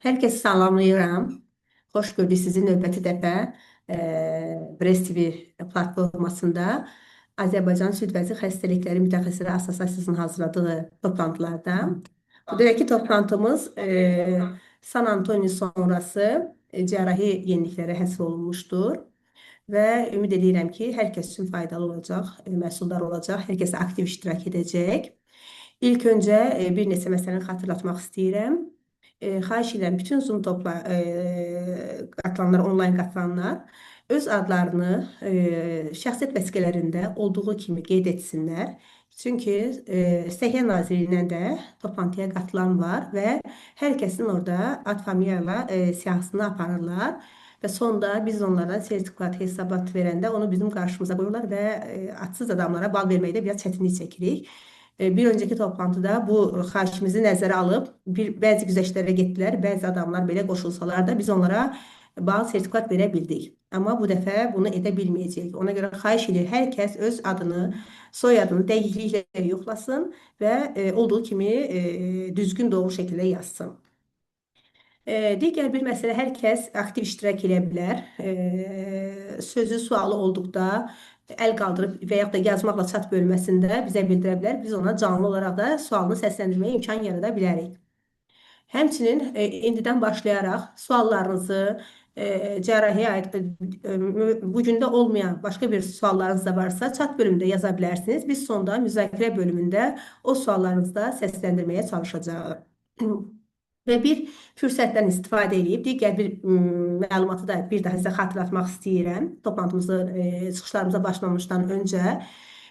Hər kəsi salamlayıram. Xoş gördük sizi növbəti dəfə Brest TV platformasında Azərbaycan Süd Vəzi Xəstəlikləri Mütəxəssisləri Assosiasiyasının hazırladığı toplantılarda. Bu dəfəki toplantımız San Antonio sonrası cərrahi yeniliklərə həsr olunmuşdur. Və ümid edirəm ki, hər kəs üçün faydalı olacaq, məhsuldar olacaq, hər kəs aktiv iştirak edəcək. İlk öncə bir neçə məsələni xatırlatmaq istəyirəm. Xahiş edirəm, bütün Zoom qatılanlar, onlayn qatılanlar öz adlarını şəxsiyyət vəsiqələrində olduğu kimi qeyd etsinlər. Çünki Səhiyyə Nazirliyindən də toplantıya qatılan var və hər kəsin orada ad familiyayla siyahısını aparırlar. Və sonda biz onlara sertifikat, hesabat verəndə onu bizim qarşımıza qoyurlar və adsız adamlara bal verməkdə biraz çətinlik çəkirik. Bir öncəki toplantıda bu xahişimizi nəzərə alıb bəzi güzəştlərə getdilər, bəzi adamlar belə qoşulsalar da biz onlara bal sertifikat verə bildik. Amma bu dəfə bunu edə bilməyəcəyik. Ona görə xahiş edir, hər kəs öz adını, soyadını dəqiqliklə yoxlasın və olduğu kimi düzgün, doğru şəkildə yazsın. Digər bir məsələ, hər kəs aktiv iştirak edə bilər. Sözü, sualı olduqda əl qaldırıb və yaxud da yazmaqla chat bölməsində bizə bildirə bilər. Biz ona canlı olaraq da sualını səsləndirməyə imkan yarada bilərik. Həmçinin indidən başlayaraq suallarınızı cərrahiyə aid bugün də olmayan başqa bir suallarınız da varsa chat bölümündə yaza bilərsiniz. Biz sonda müzakirə bölümündə o suallarınızı da səsləndirməyə çalışacağıq. Və bir fürsətdən istifadə edib, digər bir məlumatı da bir daha sizə xatırlatmaq istəyirəm. Toplantımızı, çıxışlarımıza başlamışdan öncə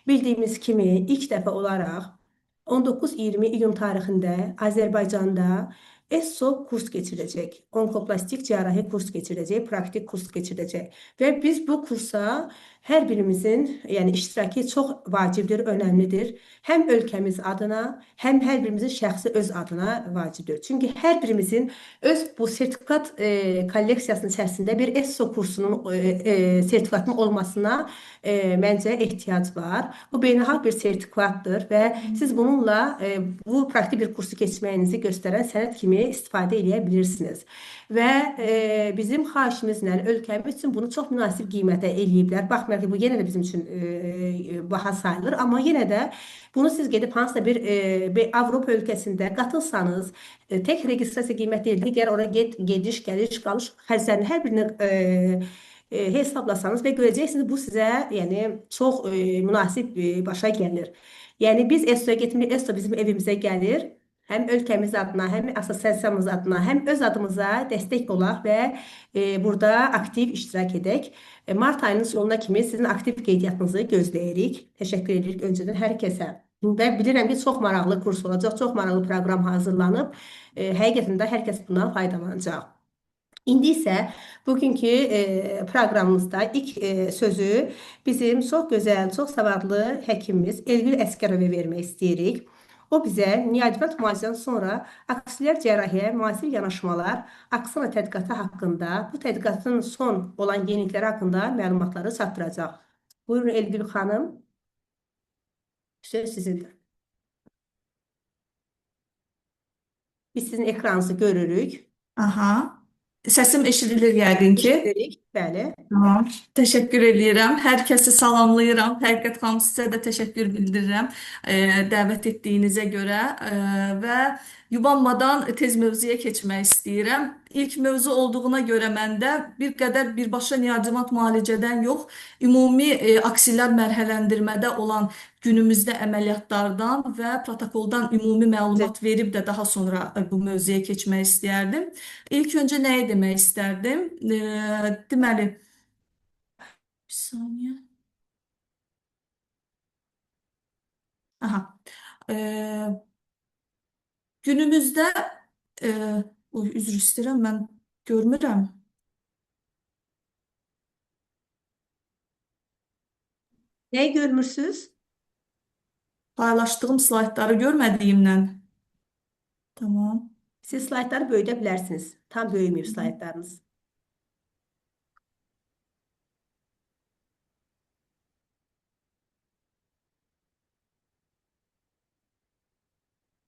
bildiyimiz kimi ilk dəfə olaraq 19-20 iyun tarixində Azərbaycanda ESSO kurs keçiriləcək. Onkoplastik cərrahi kurs keçiriləcək, praktik kurs keçiriləcək. Və biz bu kursa hər birimizin, yəni iştirakı çox vacibdir, önəmlidir. Həm ölkəmiz adına, həm hər birimizin şəxsi öz adına vacibdir. Çünki hər birimizin öz bu sertifikat kolleksiyasının içərisində bir ESSO kursunun sertifikatının olmasına məncə ehtiyac var. Bu beynəlxalq bir sertifikatdır və siz bununla bu praktik bir kursu keçməyinizi göstərən sənəd kimi istifadə edə bilirsiniz. Və bizim xahişimizlə ölkəmiz üçün bunu çox münasib qiymətə eləyiblər. Baxmayaraq ki, bu yenə də bizim üçün baha sayılır, amma yenə də bunu siz gedib hansısa bir Avropa ölkəsində qatılsanız, tək registrasiya qiymət deyil, digər ora gediş, gəliş, qalış xərclərinin hər birini hesablasanız və görəcəksiniz, bu sizə yəni çox münasib başa gəlir. Yəni biz ESSO-ya getmirik, ESSO bizim evimizə gəlir. Həm ölkəmiz adına, həm assosiasiyamız adına, həm öz adımıza dəstək olaq və burada aktiv iştirak edək. Mart ayının sonuna kimi sizin aktiv qeydiyyatınızı gözləyirik. Təşəkkür edirik öncədən hər kəsə. Və bilirəm ki, çox maraqlı kurs olacaq, çox maraqlı proqram hazırlanıb. Həqiqətən də hər kəs bundan faydalanacaq. İndi isə bugünkü proqramımızda ilk sözü bizim çox gözəl, çox savadlı həkimimiz Elgül Əsgərova vermək istəyirik. O bizə neoadjuvant müalicədən sonra aksilər cərrahiyə müasir yanaşmalar, aksana tədqiqatı haqqında, bu tədqiqatın son olan yenilikləri haqqında məlumatları çatdıracaq. Buyurun Elgül xanım, söz sizindir. Biz sizin ekranınızı görürük. Aha. Səsim eşidilir yəqin ki. Eşidirik, bəli. Tamam. Təşəkkür eləyirəm. Hər kəsi salamlayıram. Həqiqət xanım, sizə də təşəkkür bildirirəm dəvət etdiyinizə görə və yubanmadan tez mövzuya keçmək istəyirəm. İlk mövzu olduğuna görə məndə bir qədər birbaşa neoadjuvant müalicədən yox, ümumi aksillər mərhələndirmədə olan günümüzdə əməliyyatlardan və protokoldan ümumi məlumat verib də daha sonra bu mövzuya keçmək istəyərdim. İlk öncə nəyi demək istərdim? Deməli, bir saniyə. Aha. Günümüzdə üzr istəyirəm, mən görmürəm. Nəyi görmürsünüz? Paylaşdığım slaytları görmədiyimdən. Tamam. Siz slaytları böyüdə bilərsiniz. Tam böyüməyib slaytlarınız.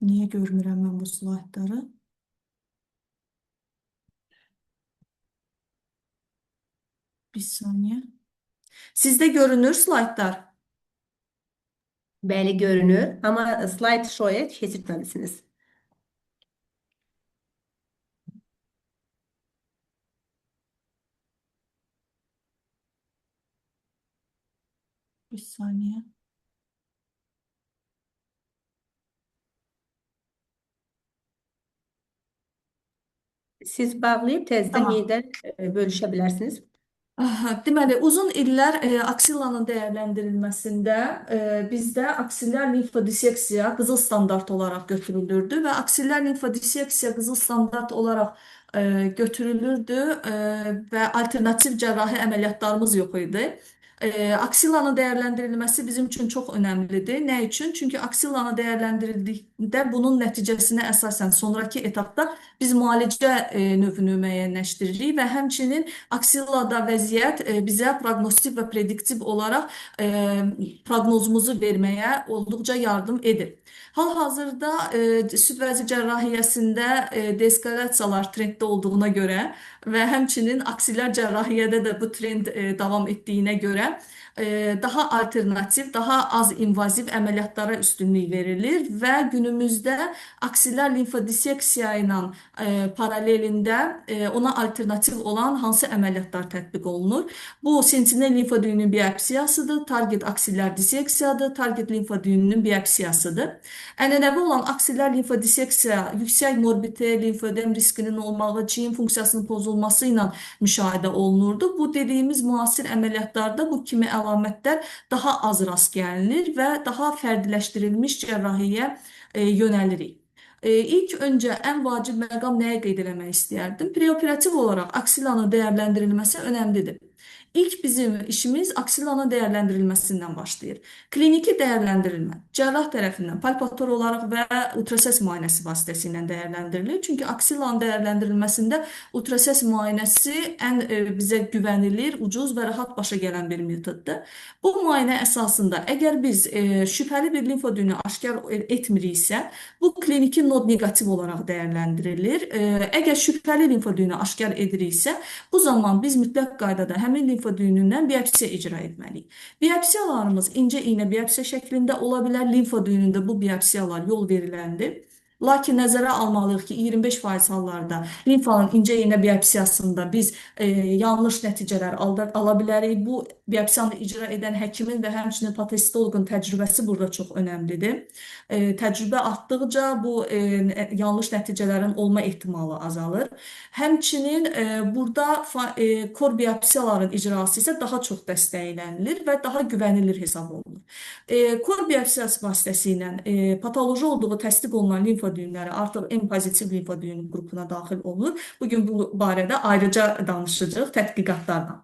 Niyə görmürəm mən bu slaytları? Bir saniyə. Sizdə görünür slaytlar. Bəli, görünür, amma slide show-ya keçirtməlisiniz. Bir saniyə. Siz bağlayıb təzədən Tamam. yenidən bölüşə bilərsiniz. Aha, deməli, uzun illər aksillanın dəyərləndirilməsində bizdə aksillər limfodiseksiya qızıl standart olaraq götürülürdü və aksillər limfodiseksiya qızıl standart olaraq götürülürdü və alternativ cərrahi əməliyyatlarımız yox idi. Aksillanın dəyərləndirilməsi bizim üçün çox önəmlidir. Nə üçün? Çünki aksillanı dəyərləndirildikdə bunun nəticəsinə əsasən sonrakı etapda biz müalicə növünü müəyyənləşdiririk və həmçinin aksillada vəziyyət bizə proqnostik və prediktiv olaraq proqnozumuzu verməyə olduqca yardım edir. Hal-hazırda süd vəzi cərrahiyyəsində deeskalasiyalar trenddə olduğuna görə və həmçinin aksillər cərrahiyyədə də bu trend davam etdiyinə görə daha alternativ, daha az invaziv əməliyyatlara üstünlük verilir və günümüzdə aksillər limfodiseksiya ilə paralelində ona alternativ olan hansı əməliyyatlar tətbiq olunur? Bu sentinel limfodüyünün biopsiyasıdır, target aksillər diseksiyadır, target limfodüyünün biopsiyasıdır. Ənənəvi olan aksillər limfodiseksiya yüksək morbidite, limfödem riskinin olmağı, çiyin funksiyasının pozulması ilə müşahidə olunurdu. Bu dediyimiz müasir əməliyyatlarda bu kimi əlamətlər daha az rast gəlinir və daha fərdiləşdirilmiş cərrahiyə yönəlirik. İlk öncə ən vacib məqam nəyə qeyd eləmək istəyərdim? Preoperativ olaraq aksillanın dəyərləndirilməsi önəmlidir. İlk bizim işimiz aksillanın dəyərləndirilməsindən başlayır. Kliniki dəyərləndirilmə cərrah tərəfindən palpator olaraq və ultrasəs müayinəsi vasitəsilə dəyərləndirilir. Çünki aksillanın dəyərləndirilməsində ultrasəs müayinəsi ən bizə güvənilir, ucuz və rahat başa gələn bir metoddur. Bu müayinə əsasında əgər biz şübhəli bir limfodüyünü aşkar etmiriksə, bu kliniki nod neqativ olaraq dəyərləndirilir. Əgər şübhəli limfodüyünü aşkar ediriksə, bu zaman biz mütləq qaydada həmin limfodüyünündən biopsiya icra etməliyik. Biopsiyalarımız incə iynə biopsiya şəklində ola bilər. Limfodüyünündə bu biopsiyalar yol veriləndir. Lakin nəzərə almalıyıq ki, 25% hallarda limfanın incə iynə biopsiyasında biz yanlış nəticələr ala bilərik. Bu biopsiyanı icra edən həkimin və həmçinin patositoloqun təcrübəsi burada çox önəmlidir. Təcrübə artdıqca bu yanlış nəticələrin olma ehtimalı azalır. Həmçinin burada kor biopsiyaların icrası isə daha çox dəstəklənilir və daha güvənilir hesab olunur. Kor biopsiyası vasitəsilə patoloji olduğu təsdiq olunan limfodüyünləri artıq M pozitiv limfodüyün qrupuna daxil olunur. Bugün bu barədə ayrıca danışacağıq tədqiqatlarla.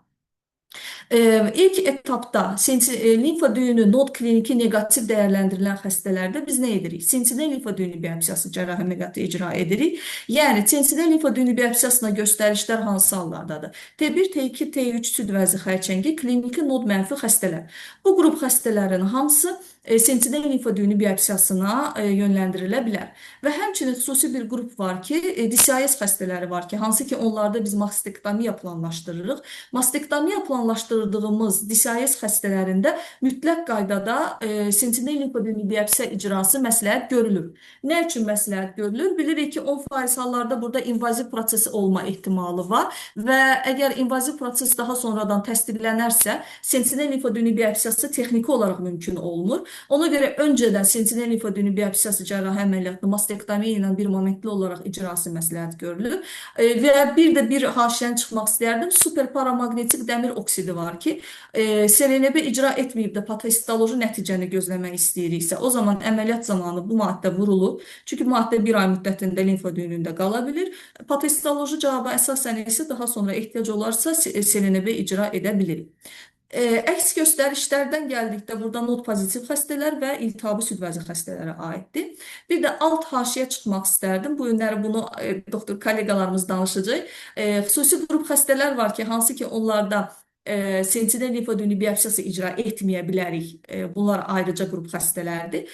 İlk etapda limfa düyünü nod kliniki neqativ dəyərləndirilən xəstələrdə biz nə edirik? Sentinel limfa düyünü biopsiyası cərrahi əməliyyatı icra edirik. Yəni sentinel limfa düyünü biopsiyasına göstərişlər hansı hallardadır? T1, T2, T3 süd vəzi xərçəngi kliniki nod mənfi xəstələr. Bu qrup xəstələrin hamısı sentinel limfa düyünü biopsiyasına yönləndirilə bilər. Və həmçinin xüsusi bir qrup var ki, DCIS xəstələri var ki, hansı ki onlarda biz mastektomiya planlaşdırırıq. Mastektomiya planlaşdırdığımız DCIS xəstələrində mütləq qaydada sentinel limfa düyünü biopsiya icrası məsləhət görülür. Nə üçün məsləhət görülür? Bilirik ki, 10% hallarda burada invaziv proses olma ehtimalı var və əgər invaziv proses daha sonradan təsdiqlənərsə, sentinel limfa düyünü biopsiyası texniki olaraq mümkün olmur. Ona görə öncədən sentinel limfa düyünü biopsiyası cərrahi əməliyyatını mastektomiya ilə bir momentli olaraq icrası məsləhət görülür. Və bir də bir haşiyəni çıxmaq istəyərdim. Superparamaqnetik dəmir oksidi var ki, SLNB icra etməyib də patositoloji nəticəni gözləmək istəyiriksə, o zaman əməliyyat zamanı bu maddə vurulur. Çünki maddə bir ay müddətində limfa düyünündə qala bilir. Patositoloji cavaba əsasən isə daha sonra ehtiyac olarsa SLNB icra edə bilirik. Əks göstərişlərdən gəldikdə burada nod pozitiv xəstələr və iltihabi süd vəzi xəstələrə aiddir. Bir də alt haşiyə çıxmaq istərdim. Bu günləri bunu doktor kolleqalarımız danışacaq. Xüsusi qrup xəstələr var ki, hansı ki onlarda sentinel limfa düyünü biopsiyası icra etməyə bilərik. Bunlar ayrıca qrup xəstələrdir.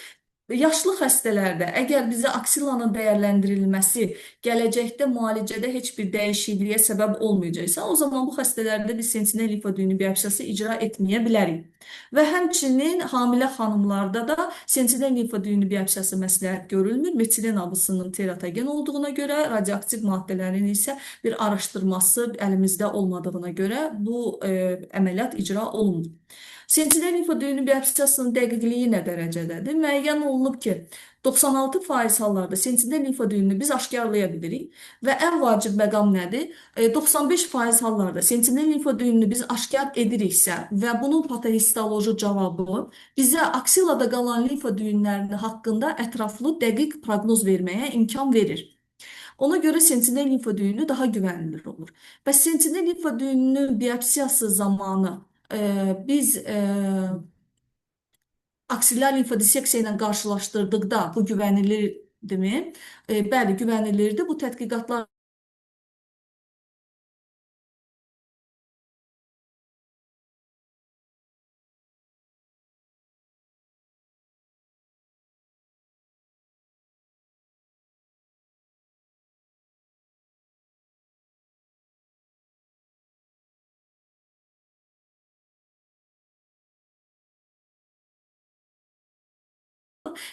Yaşlı xəstələrdə əgər bizə aksilanın dəyərləndirilməsi gələcəkdə müalicədə heç bir dəyişikliyə səbəb olmayacaqsa, o zaman bu xəstələrdə biz sentinel limfa düyünü biopsiyası icra etməyə bilərik. Və həmçinin hamilə xanımlarda da sentinel limfa düyünü biopsiyası məsləhət görülmür. Metilen abısının teratogen olduğuna görə, radioaktiv maddələrin isə bir araşdırması əlimizdə olmadığına görə bu əməliyyat icra olunmur. Sentinel limfa düyünü biopsiyasının dəqiqliyi nə dərəcədədir? Müəyyən olunub ki, 96% hallarda sentinel limfa düyününü biz aşkarlaya bilirik və ən vacib məqam nədir? 95% hallarda sentinel limfa düyününü biz aşkar ediriksə və bunun patohistoloji cavabı bizə aksilada qalan limfa düyünlərinin haqqında ətraflı, dəqiq proqnoz verməyə imkan verir. Ona görə sentinel limfa düyünü daha güvənilir olur. Bəs sentinel limfa düyününün biopsiyası zamanı biz aksiller limfodiseksiya ilə qarşılaşdırdıqda bu güvənilirdirmi? Bəli, güvənilirdir. Bu tədqiqatlar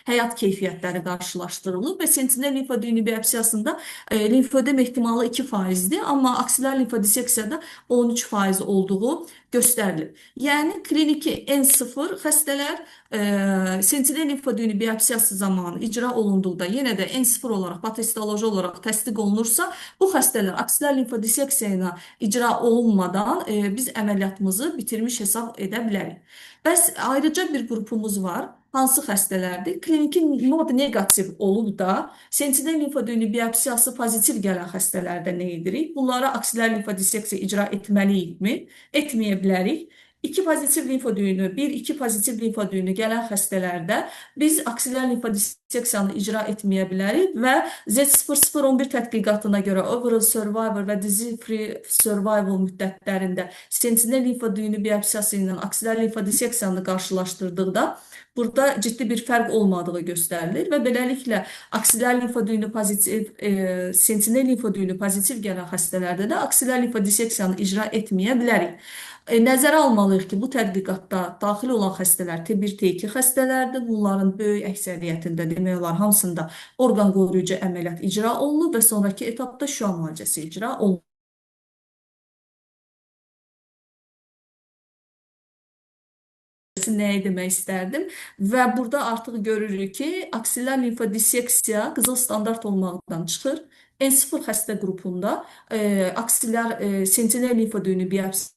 həyat keyfiyyətləri qarşılaşdırılıb və sentinel limfa düyünü biopsiyasında limfödem ehtimalı 2%-dir, amma aksiller limfodiseksiyada 13% olduğu göstərilib. Yəni kliniki N0 xəstələr sentinel limfa düyünü biopsiyası zamanı icra olunduqda yenə də N0 olaraq patostoloji olaraq təsdiq olunursa, bu xəstələr aksiller limfodiseksiya ilə icra olunmadan biz əməliyyatımızı bitirmiş hesab edə bilərik. Bəs ayrıca bir qrupumuz var. Hansı xəstələrdir? Kliniki nod neqativ olub da sentinel limfa düyünü biopsiyası pozitiv gələn xəstələrdə nə edirik? Bunlara aksiller limfodiseksiya icra etməliyikmi? Etməyə bilərik. 2 pozitiv limfa düyünü, 1-2 pozitiv limfa düyünü gələn xəstələrdə biz aksiller limfodiseksiyanı icra etməyə bilərik və Z0011 tədqiqatına görə overall survival və disease free survival müddətlərində sentinel limfa düyünü biopsiyası ilə aksiller limfodiseksiyanı qarşılaşdırdıqda burada ciddi bir fərq olmadığı göstərilir və beləliklə aksiller limfa düyünü pozitiv, sentinel limfa düyünü pozitiv gələn xəstələrdə də aksiller limfodiseksiyanı icra etməyə bilərik. Nəzərə almalıyıq ki, bu tədqiqatda daxil olan xəstələr T1, T2 xəstələrdir. Bunların böyük əksəriyyətində, demək olar, hamısında orqan qoruyucu əməliyyat icra olunub və sonrakı etapda şüa müalicəsi icra olunub. Nəyi demək istərdim? Və burada artıq görürük ki, aksiller limfodiseksiya qızıl standart olmaqdan çıxır. N0 xəstə qrupunda aksiller sentinel limfa düyünü biopsiyası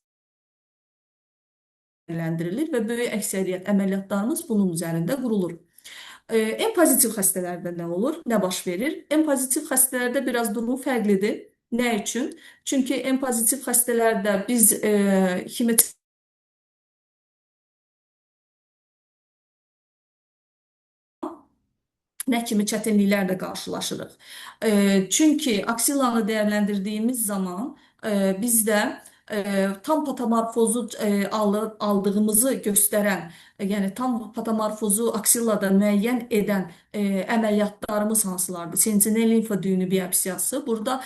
dəyərləndirilir və böyük əksəriyyət əməliyyatlarımız bunun üzərində qurulur. M pozitiv xəstələrdə nə olur? Nə baş verir? M pozitiv xəstələrdə biraz durum fərqlidir. Nə üçün? Çünki M pozitiv xəstələrdə biz nə kimi çətinliklərlə qarşılaşırıq? Çünki aksilanı dəyərləndirdiyimiz zaman bizdə tam patomorfozu aldığımızı göstərən, yəni tam patomorfozu aksillada müəyyən edən əməliyyatlarımız hansılardır? Sentinel limfa düyünü biopsiyası. Burada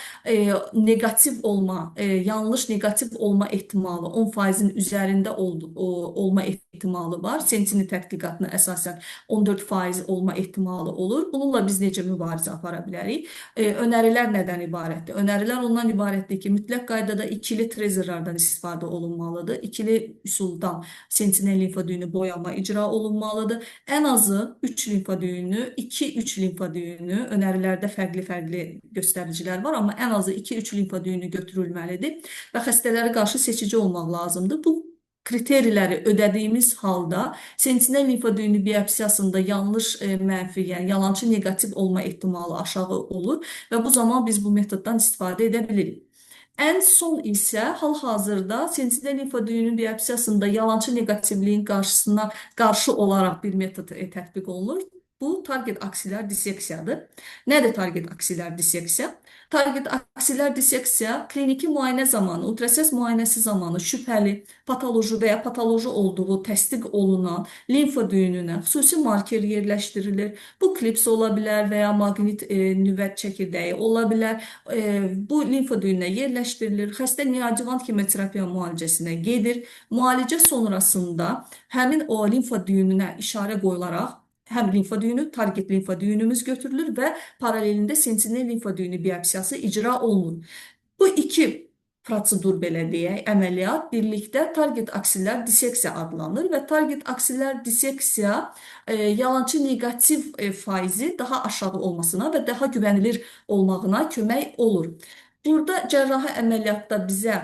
neqativ olma, yanlış neqativ olma ehtimalı 10%-in üzərində olma ehtimalı var. Sentinel tədqiqatına əsasən 14% olma ehtimalı olur. Bununla biz necə mübarizə apara bilərik? Önərilər nədən ibarətdir? Önərilər ondan ibarətdir ki, mütləq qaydada ikili trezorlardan istifadə olunmalıdır. İkili üsuldan sentinel limfa düyünü boyama icra olunmalıdır. Ən azı 3 limfa düyünü, 2-3 limfa düyünü, önərilərdə fərqli-fərqli göstəricilər var, amma ən azı 2-3 limfa düyünü götürülməlidir və xəstələrə qarşı seçici olmaq lazımdır. Bu kriteriləri ödədiyimiz halda sentinel limfa düyünü biopsiyasında yanlış mənfi, yəni yalancı neqativ olma ehtimalı aşağı olur və bu zaman biz bu metoddan istifadə edə bilirik. Ən son isə hal-hazırda sentinel limfa düyünün biopsiyasında yalancı neqativliyin qarşısına qarşı olaraq bir metod tətbiq olunur. Bu target aksiller diseksiyadır. Nədir target aksiller diseksiya? Target aksiller diseksiya kliniki müayinə zamanı, ultrasəs müayinəsi zamanı şübhəli patoloji və ya patoloji olduğu təsdiq olunan limfa düyününə xüsusi marker yerləşdirilir. Bu klips ola bilər və ya maqnit nüvə çəkirdəyi ola bilər. Bu limfa düyününə yerləşdirilir. Xəstə neoadjuvant kemoterapiya müalicəsinə gedir. Müalicə sonrasında həmin o limfa düyününə işarə qoyularaq həm limfa düyünü, target limfa düyünümüz götürülür və paralelində sentinel limfa düyünü biopsiyası icra olunur. Bu iki prosedur belə deyək, əməliyyat birlikdə target aksiller diseksiya adlanır və target aksiller diseksiya yalançı neqativ faizi daha aşağı olmasına və daha güvənilir olmağına kömək olur. Burada cərrahi əməliyyatda bizə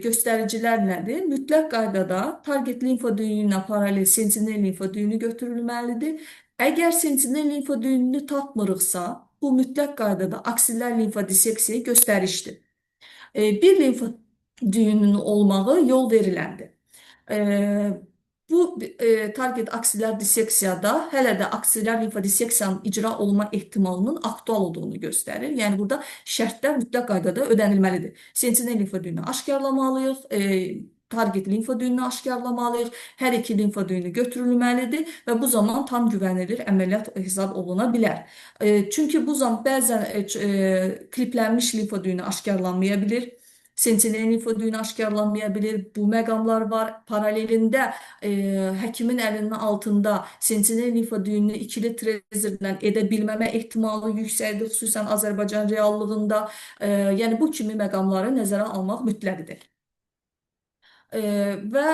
göstəricilər nədir? Mütləq qaydada target limfa düyünü ilə paralel sentinel limfa düyünü götürülməlidir. Əgər sentinel limfa düyününü tapmırıqsa, bu mütləq qaydada aksiller limfa diseksiyaya göstərişdir. Bir limfa düyününün olmağı yol veriləndir. Bu target aksiller diseksiyada hələ də aksiller limfa diseksiyanın icra olunma ehtimalının aktual olduğunu göstərir. Yəni burada şərtlər mütləq qaydada ödənilməlidir. Sentinel limfa düyünü aşkarlamalıyıq, target limfa düyününü aşkarlamalıyıq, hər iki limfa düyünü götürülməlidir və bu zaman tam güvənilir əməliyyat hesab oluna bilər. Çünki bu zaman bəzən kliplənmiş limfa düyünü aşkarlanmaya bilir. Sentinel limfa düyünü aşkarlanmaya bilir. Bu məqamlar var. Paralelində həkimin əlinin altında sentinel limfa düyününü ikili trezerlə edə bilməmə ehtimalı yüksəkdir, xüsusən Azərbaycan reallığında. Yəni bu kimi məqamları nəzərə almaq mütləqdir. Və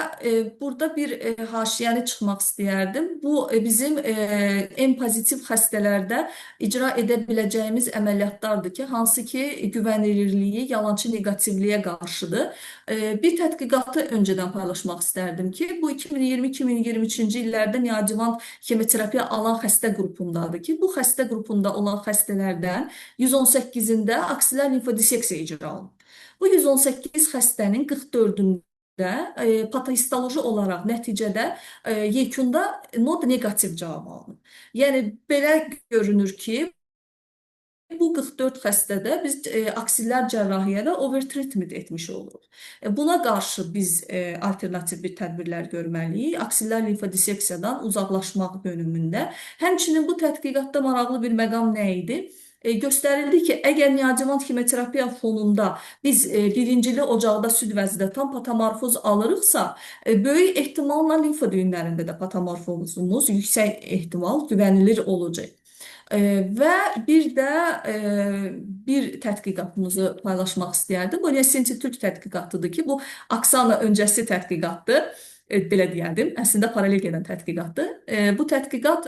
burada bir haşiyəni çıxmaq istəyərdim. Bu bizim M pozitiv xəstələrdə icra edə biləcəyimiz əməliyyatlardır ki, hansı ki güvənilirliyi yalançı neqativliyə qarşıdır. Bir tədqiqatı öncədən paylaşmaq istərdim ki, bu 2020-2023-cü illərdə neoadjuvant kemoterapiya alan xəstə qrupundadır ki, bu xəstə qrupunda olan xəstələrdən 118-ində aksiller limfodiseksiya icra olunub. Bu 118 xəstənin 44-ündə patohistoloji olaraq nəticədə yekunda nod neqativ cavab alınıb. Yəni belə görünür ki, bu 44 xəstədə biz aksiller cərrahiyyədə overtreatment etmiş oluruq. Buna qarşı biz alternativ bir tədbirlər görməliyik. Aksiller limfodiseksiyadan uzaqlaşmaq yönümündə. Həmçinin bu tədqiqatda maraqlı bir məqam nə idi? Göstərildi ki, əgər neoadjuvant kemoterapiya fonunda biz birincili ocaqda süd vəzidə tam patomorfoz alırıqsa, böyük ehtimalla limfa düyünlərində də patomorfozumuz yüksək ehtimal güvənilir olacaq. Və bir də bir tədqiqatımızı paylaşmaq istəyərdim. Bu Helsinki Türk tədqiqatıdır ki, bu Aksana öncəsi tədqiqatdır. Belə deyərdim. Əslində paralel gedən tədqiqatdır. Bu tədqiqat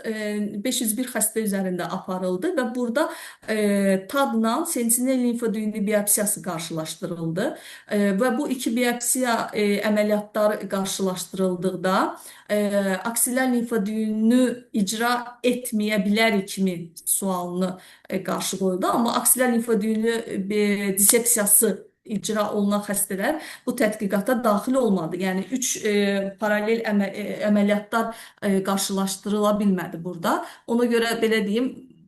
501 xəstə üzərində aparıldı və burada TAD-la sentinel limfa düyünü biopsiyası qarşılaşdırıldı. Və bu iki biopsiya əməliyyatları qarşılaşdırıldıqda aksiller limfa düyününü icra etməyə bilərik kimi sualını qarşı qoyuldu. Amma aksiller limfa düyünü diseksiyası icra olunan xəstələr bu tədqiqata daxil olmadı. Yəni 3 paralel əməliyyatlar qarşılaşdırıla bilmədi burada. Ona görə belə deyim,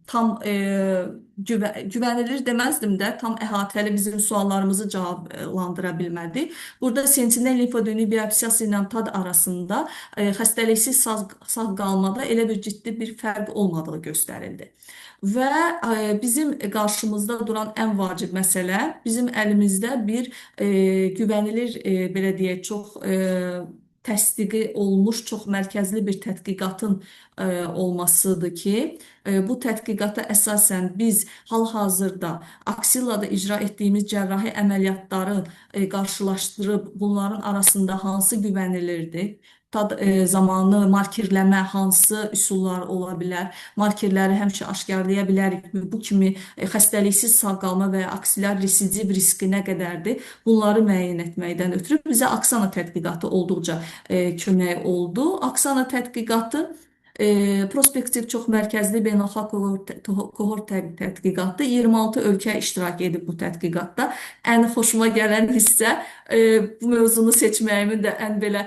tam güvənilir deməzdim də, tam əhatəli bizim suallarımızı cavablandıra bilmədi. Burada sentinel limfa düyünü biopsiyası ilə TAD arasında xəstəliksiz sağ qalmada elə bir ciddi bir fərq olmadığı göstərildi. Və bizim qarşımızda duran ən vacib məsələ bizim əlimizdə bir güvənilir, belə deyək, çox təsdiqi olmuş çox mərkəzli bir tədqiqatın olmasıdır ki, bu tədqiqata əsasən biz hal-hazırda aksillada icra etdiyimiz cərrahi əməliyyatları qarşılaşdırıb bunların arasında hansı güvənilirdir? TAD zamanı markerləmə hansı üsullar ola bilər? Markerləri həmişə aşkarlaya bilərikmi? Bu kimi xəstəliksiz sağ qalma və ya aksilər residiv riski nə qədərdir? Bunları müəyyən etməkdən ötürü bizə Aksana tədqiqatı olduqca kömək oldu. Aksana tədqiqatı Prospektiv çox mərkəzli beynəlxalq kohort tədqiqatı 26 ölkə iştirak edib bu tədqiqatda. Ən xoşuma gələn hissə bu mövzunu seçməyimin də ən belə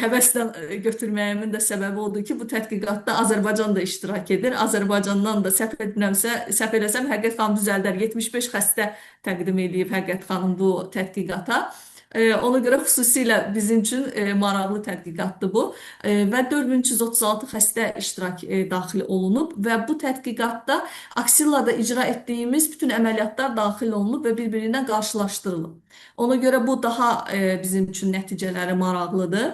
həvəslə götürməyimin də səbəbi odur ki, bu tədqiqatda Azərbaycan da iştirak edir. Azərbaycandan da səhv etmirəmsə, səhv eləsəm Həqiqət xanım düzəldər. 75 xəstə təqdim eləyib Həqiqət xanım bu tədqiqata. Ona görə xüsusilə bizim üçün maraqlı tədqiqatdır bu. Və 4336 xəstə iştirak daxil olunub və bu tədqiqatda aksillada icra etdiyimiz bütün əməliyyatlar daxil olunub və bir-biri ilə qarşılaşdırılıb. Ona görə bu daha bizim üçün nəticələri maraqlıdır.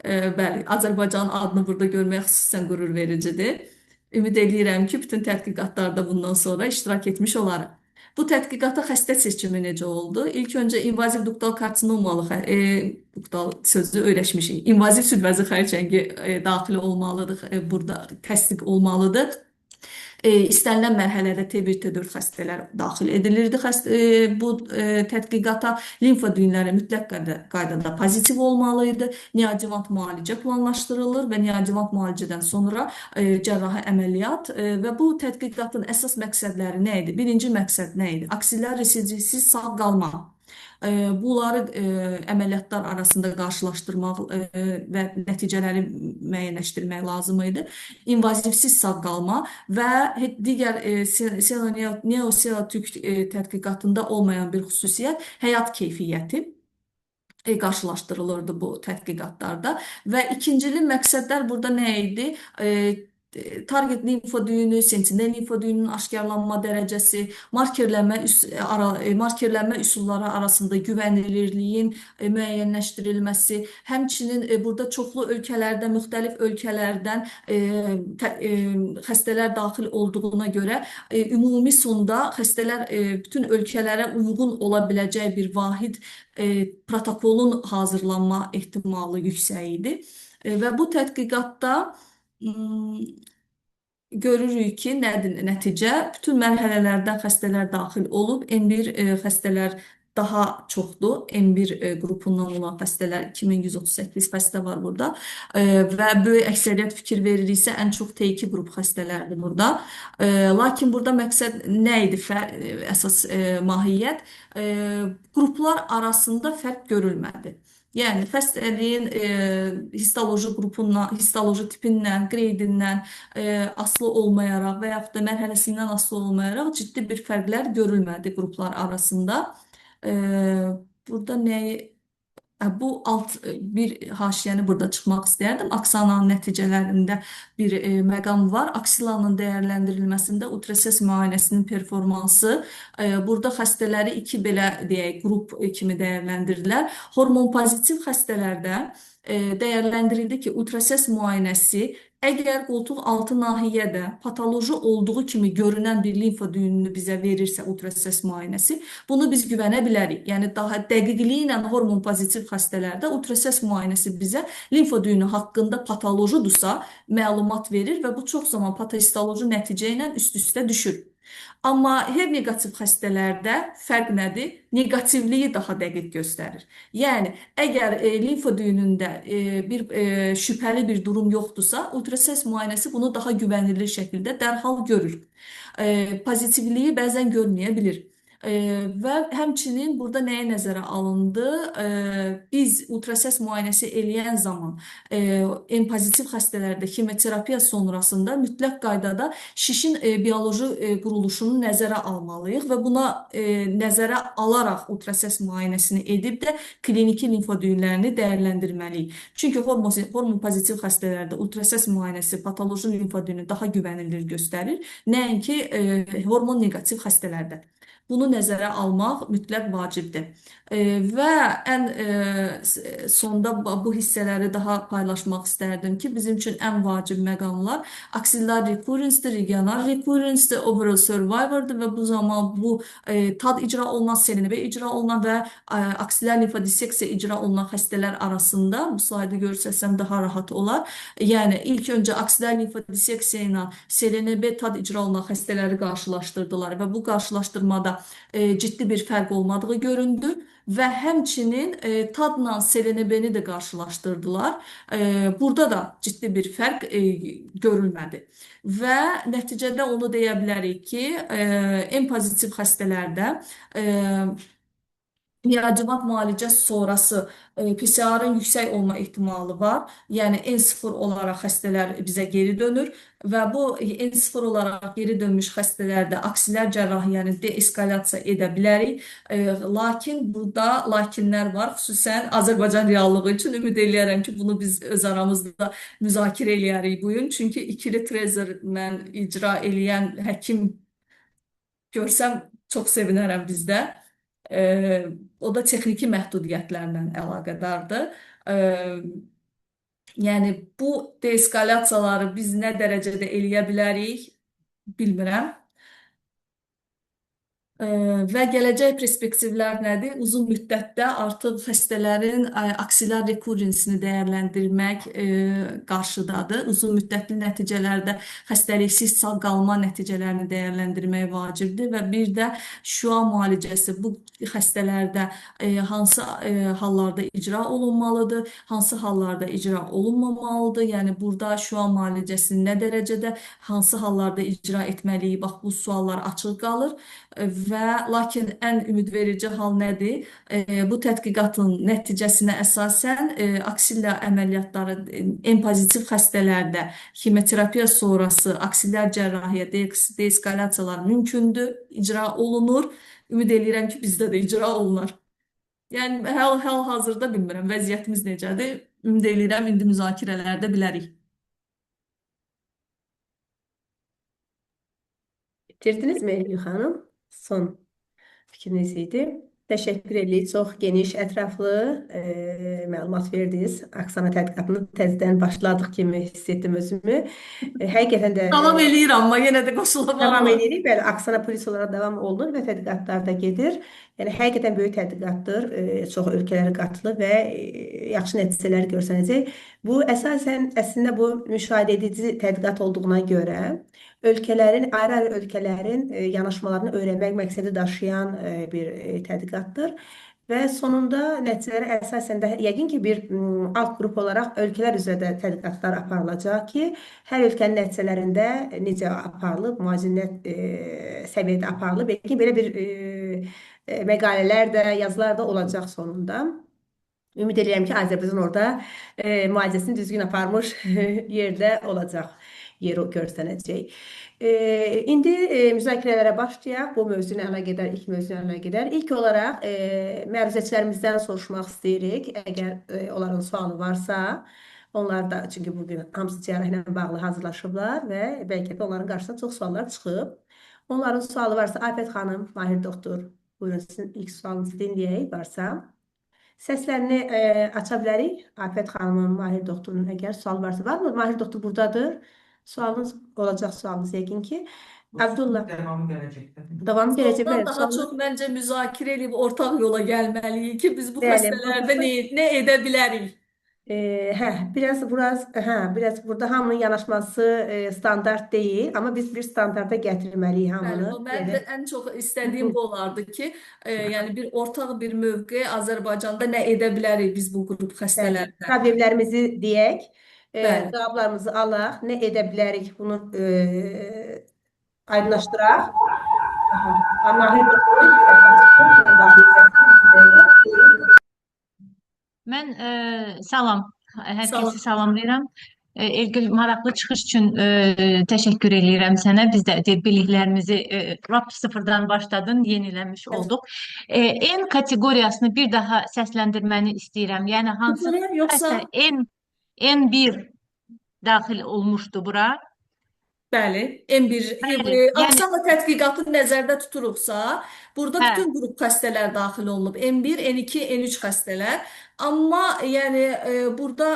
Bəli, Azərbaycanın adını burada görmək xüsusən qürur vericidir. Ümid eləyirəm ki, bütün tədqiqatlarda bundan sonra iştirak etmiş olarıq. Bu tədqiqata xəstə seçimi necə oldu? İlk öncə invaziv duktal karsinomalı duktal sözü öyrəşmişik. İnvaziv süd vəzi xərçəngi daxil olmalıdır, burada təsdiq olmalıdır. İstənilən mərhələdə T1, T4 xəstələr daxil edilirdi bu tədqiqata. Limfa düyünləri mütləq qaydada pozitiv olmalı idi. Neoadjuvant müalicə planlaşdırılır və neoadjuvant müalicədən sonra cərrahi əməliyyat və bu tədqiqatın əsas məqsədləri nə idi? Birinci məqsəd nə idi? Aksillər residivsiz sağ qalma. Bunları əməliyyatlar arasında qarşılaşdırmaq və nəticələri müəyyənləşdirmək lazım idi. İnvazivsiz sağ qalma və digər neoselotük tədqiqatında olmayan bir xüsusiyyət həyat keyfiyyəti qarşılaşdırılırdı bu tədqiqatlarda. Və ikincili məqsədlər burada nə idi? Target limfa düyünü, sentinel limfa düyününün aşkarlanma dərəcəsi, markerlənmə üsulları arasında güvənilirliyin müəyyənləşdirilməsi, həmçinin burada çoxlu ölkələrdə, müxtəlif ölkələrdən xəstələr daxil olduğuna görə ümumi sonda xəstələr bütün ölkələrə uyğun ola biləcək bir vahid protokolun hazırlanma ehtimalı yüksək idi. Və bu tədqiqatda görürük ki, nədir nəticə? Bütün mərhələlərdən xəstələr daxil olub, M1 xəstələr daha çoxdur. M1 qrupundan olan xəstələr 2138 xəstə var burada. Və böyük əksəriyyət fikir veririksə, ən çox T2 qrup xəstələrdir burada. Lakin burada məqsəd nə idi? Əsas mahiyyət qruplar arasında fərq görülmədi. Yəni xəstəliyin histoloji qrupundan, histoloji tipindən, qreydindən asılı olmayaraq və yaxud da mərhələsindən asılı olmayaraq ciddi bir fərqlər görülmədi qruplar arasında. Burada nəyi bu alt bir haşiyəni burada çıxmaq istərdim. Aksananın nəticələrində bir məqam var. Aksilanın dəyərləndirilməsində ultrasəs müayinəsinin performansı burada xəstələri iki belə deyək qrup kimi dəyərləndirdilər. Hormon pozitiv xəstələrdə dəyərləndirildi ki, ultrasəs müayinəsi əgər qoltuq altı nahiyyədə patoloji olduğu kimi görünən bir limfa düyününü bizə verirsə ultrasəs müayinəsi, bunu biz güvənə bilərik. Yəni daha dəqiqliyi ilə hormon pozitiv xəstələrdə ultrasəs müayinəsi bizə limfa düyünü haqqında patolojidursa məlumat verir və bu çox zaman patohistoloji nəticə ilə üst-üstə düşür. Amma her neqativ xəstələrdə fərq nədir? Neqativliyi daha dəqiq göstərir. Yəni, əgər limfa düyünündə bir şübhəli bir durum yoxdursa, ultrasəs müayinəsi bunu daha güvənilir şəkildə dərhal görür. Pozitivliyi bəzən görməyə bilir. Və həmçinin burada nəyə nəzərə alındı? Biz ultrasəs müayinəsi eləyən zaman M pozitiv xəstələrdə kimyoterapiya sonrasında mütləq qaydada şişin bioloji quruluşunu nəzərə almalıyıq və buna nəzərə alaraq ultrasəs müayinəsini edib də kliniki limfa düyünlərini dəyərləndirməliyik. Çünki hormon pozitiv xəstələrdə ultrasəs müayinəsi patoloji limfa düyünü daha güvənilir göstərir, nəinki hormon neqativ xəstələrdə. Bunu nəzərə almaq mütləq vacibdir. Və ən sonda bu hissələri daha paylaşmaq istərdim ki, bizim üçün ən vacib məqamlar aksillar recurrence-dir, regional recurrence-dir, overall survivor-dur və bu zaman bu TAD icra olunan, SNB icra olunan və aksillər limfodiseksiya icra olunan xəstələr arasında bu slaydı göstərsəm daha rahat olar. Yəni ilk öncə aksillər limfodiseksiya ilə SLNB TAD icra olunan xəstələri qarşılaşdırdılar və bu qarşılaşdırmada ciddi bir fərq olmadığı göründü. Və həmçinin TAD-la SLNB-ni də qarşılaşdırdılar. Burada da ciddi bir fərq görülmədi. Və nəticədə onu deyə bilərik ki, M pozitiv xəstələrdə e, neoadjuvant müalicə sonrası PCR-ın yüksək olma ehtimalı var. Yəni N0 olaraq xəstələr bizə geri dönür və bu N0 olaraq geri dönmüş xəstələrdə aksilər cərrahi, yəni deeskalyasiya edə bilərik. Lakin burada lakinlər var, xüsusən Azərbaycan reallığı üçün ümid eləyərəm ki, bunu biz öz aramızda müzakirə eləyərik bu gün. Çünki ikili trezer mən icra eləyən həkim görsəm çox sevinərəm bizdə. E, O da texniki məhdudiyyətlərlə əlaqədardır. E, Yəni bu deeskalyasiyaları biz nə dərəcədə eləyə bilərik, bilmirəm. Və gələcək perspektivlər nədir? Uzun müddətdə artıq xəstələrin aksilar rekurrensini dəyərləndirmək qarşıdadır. Uzun müddətli nəticələrdə xəstəliksiz sağ qalma nəticələrini dəyərləndirmək vacibdir və bir də şüa müalicəsi bu xəstələrdə hansı hallarda icra olunmalıdır, hansı hallarda icra olunmamalıdır. Yəni burada şüa müalicəsini nə dərəcədə, hansı hallarda icra etməliyik? Bax bu suallar açıq qalır. Və lakin ən ümidverici hal nədir? Bu tədqiqatın nəticəsinə əsasən aksilla əməliyyatları M pozitiv xəstələrdə ximioterapiya sonrası aksiller cərrahiyyə deeskalyasiyalar mümkündür, icra olunur. Ümid eləyirəm ki, bizdə də icra olunar. Yəni hal-hazırda bilmirəm vəziyyətimiz necədir. Ümid eləyirəm indi müzakirələrdə bilərik. Bitirdiniz mi Elgül xanım? Son fikriniz idi. Təşəkkür edirik. Çox geniş, ətraflı məlumat verdiniz. Aksana tədqiqatını təzədən başladıq kimi hiss etdim özümü. Həqiqətən də Davam eləyir amma yenə də davam qoşulamaq olar. edirik. Bəli, Aksana polis olaraq davam olunur və tədqiqatlar da gedir. Yəni həqiqətən böyük tədqiqatdır. Çox ölkələr qatılır və yaxşı nəticələr görsənəcək. Bu əsasən əslində bu müşahidə edici tədqiqat olduğuna görə ölkələrin ayrı-ayrı ölkələrin yanaşmalarını öyrənmək məqsədi daşıyan bir tədqiqatdır. Və sonunda nəticələrə əsasən də yəqin ki, bir alt qrup olaraq ölkələr üzrə də tədqiqatlar aparılacaq ki, hər ölkənin nəticələrində necə aparılıb, müalicə səviyyədə aparılıb. Yəqin belə bir məqalələr də, yazılar da olacaq sonunda. Ümid edirəm ki, Azərbaycan orada müalicəsini düzgün aparmış yerdə olacaq, yeri görsənəcək. İndi müzakirələrə başlayaq. Bu mövzu ilə əlaqədar, ilk mövzu ilə əlaqədar. İlk olaraq məruzəçilərimizdən soruşmaq istəyirik. Əgər onların sualı varsa, onlar da çünki bugün hamısı cərrahı ilə bağlı hazırlaşıblar və bəlkə də onların qarşısına çox suallar çıxıb. Onların sualı varsa, Afət xanım, Mahir doktor, buyurun sizin ilk sualınızı dinləyək varsa. Səslərini aça bilərik. Afət xanımın, Mahir doktorun əgər sual varsa. Var mı? Mahir doktor buradadır. Sualınız olacaq sualınız yəqin ki. Abdullah. Devamı gələcəkdə. Davamı gələcək. Sualdan Bəli, daha suallar. çox məncə müzakirə edib ortaq yola gəlməliyik ki, biz bu Bəli, xəstələrdə nə edə bilərik? Biraz biraz biraz burada hamının yanaşması standart deyil, amma biz bir standarta gətirməliyik Bəli, hamını. bu mənim Yəni də ən çox istədiyim bu olardı ki, yəni bir ortaq bir mövqe Azərbaycanda nə edə bilərik biz bu qrup bəli, xəstələrdə? problemlərimizi deyək, Bəli. cavablarımızı alaq, nə edə bilərik bunu aydınlaşdıraq. Aha. Mahir doktorun səsini çıxdı. Mən baxım səsini. Buyurun. Mən salam, hər Salam. kəsi salamlayıram. Elgül, maraqlı çıxış üçün təşəkkür eləyirəm sənə. Biz də biliklərimizi lap sıfırdan başladın, yeniləmiş olduq. N kateqoriyasını bir daha səsləndirməni istəyirəm. Yəni hansı Sıfırı yoxsa xəstə N1 daxil olmuşdu bura? Bəli, M1 Bəli, yəni Aksana tədqiqatı nəzərdə tuturuqsa, burada hə, bütün qrup xəstələr daxil olunub. M1, N2, N3 xəstələr. Amma yəni burada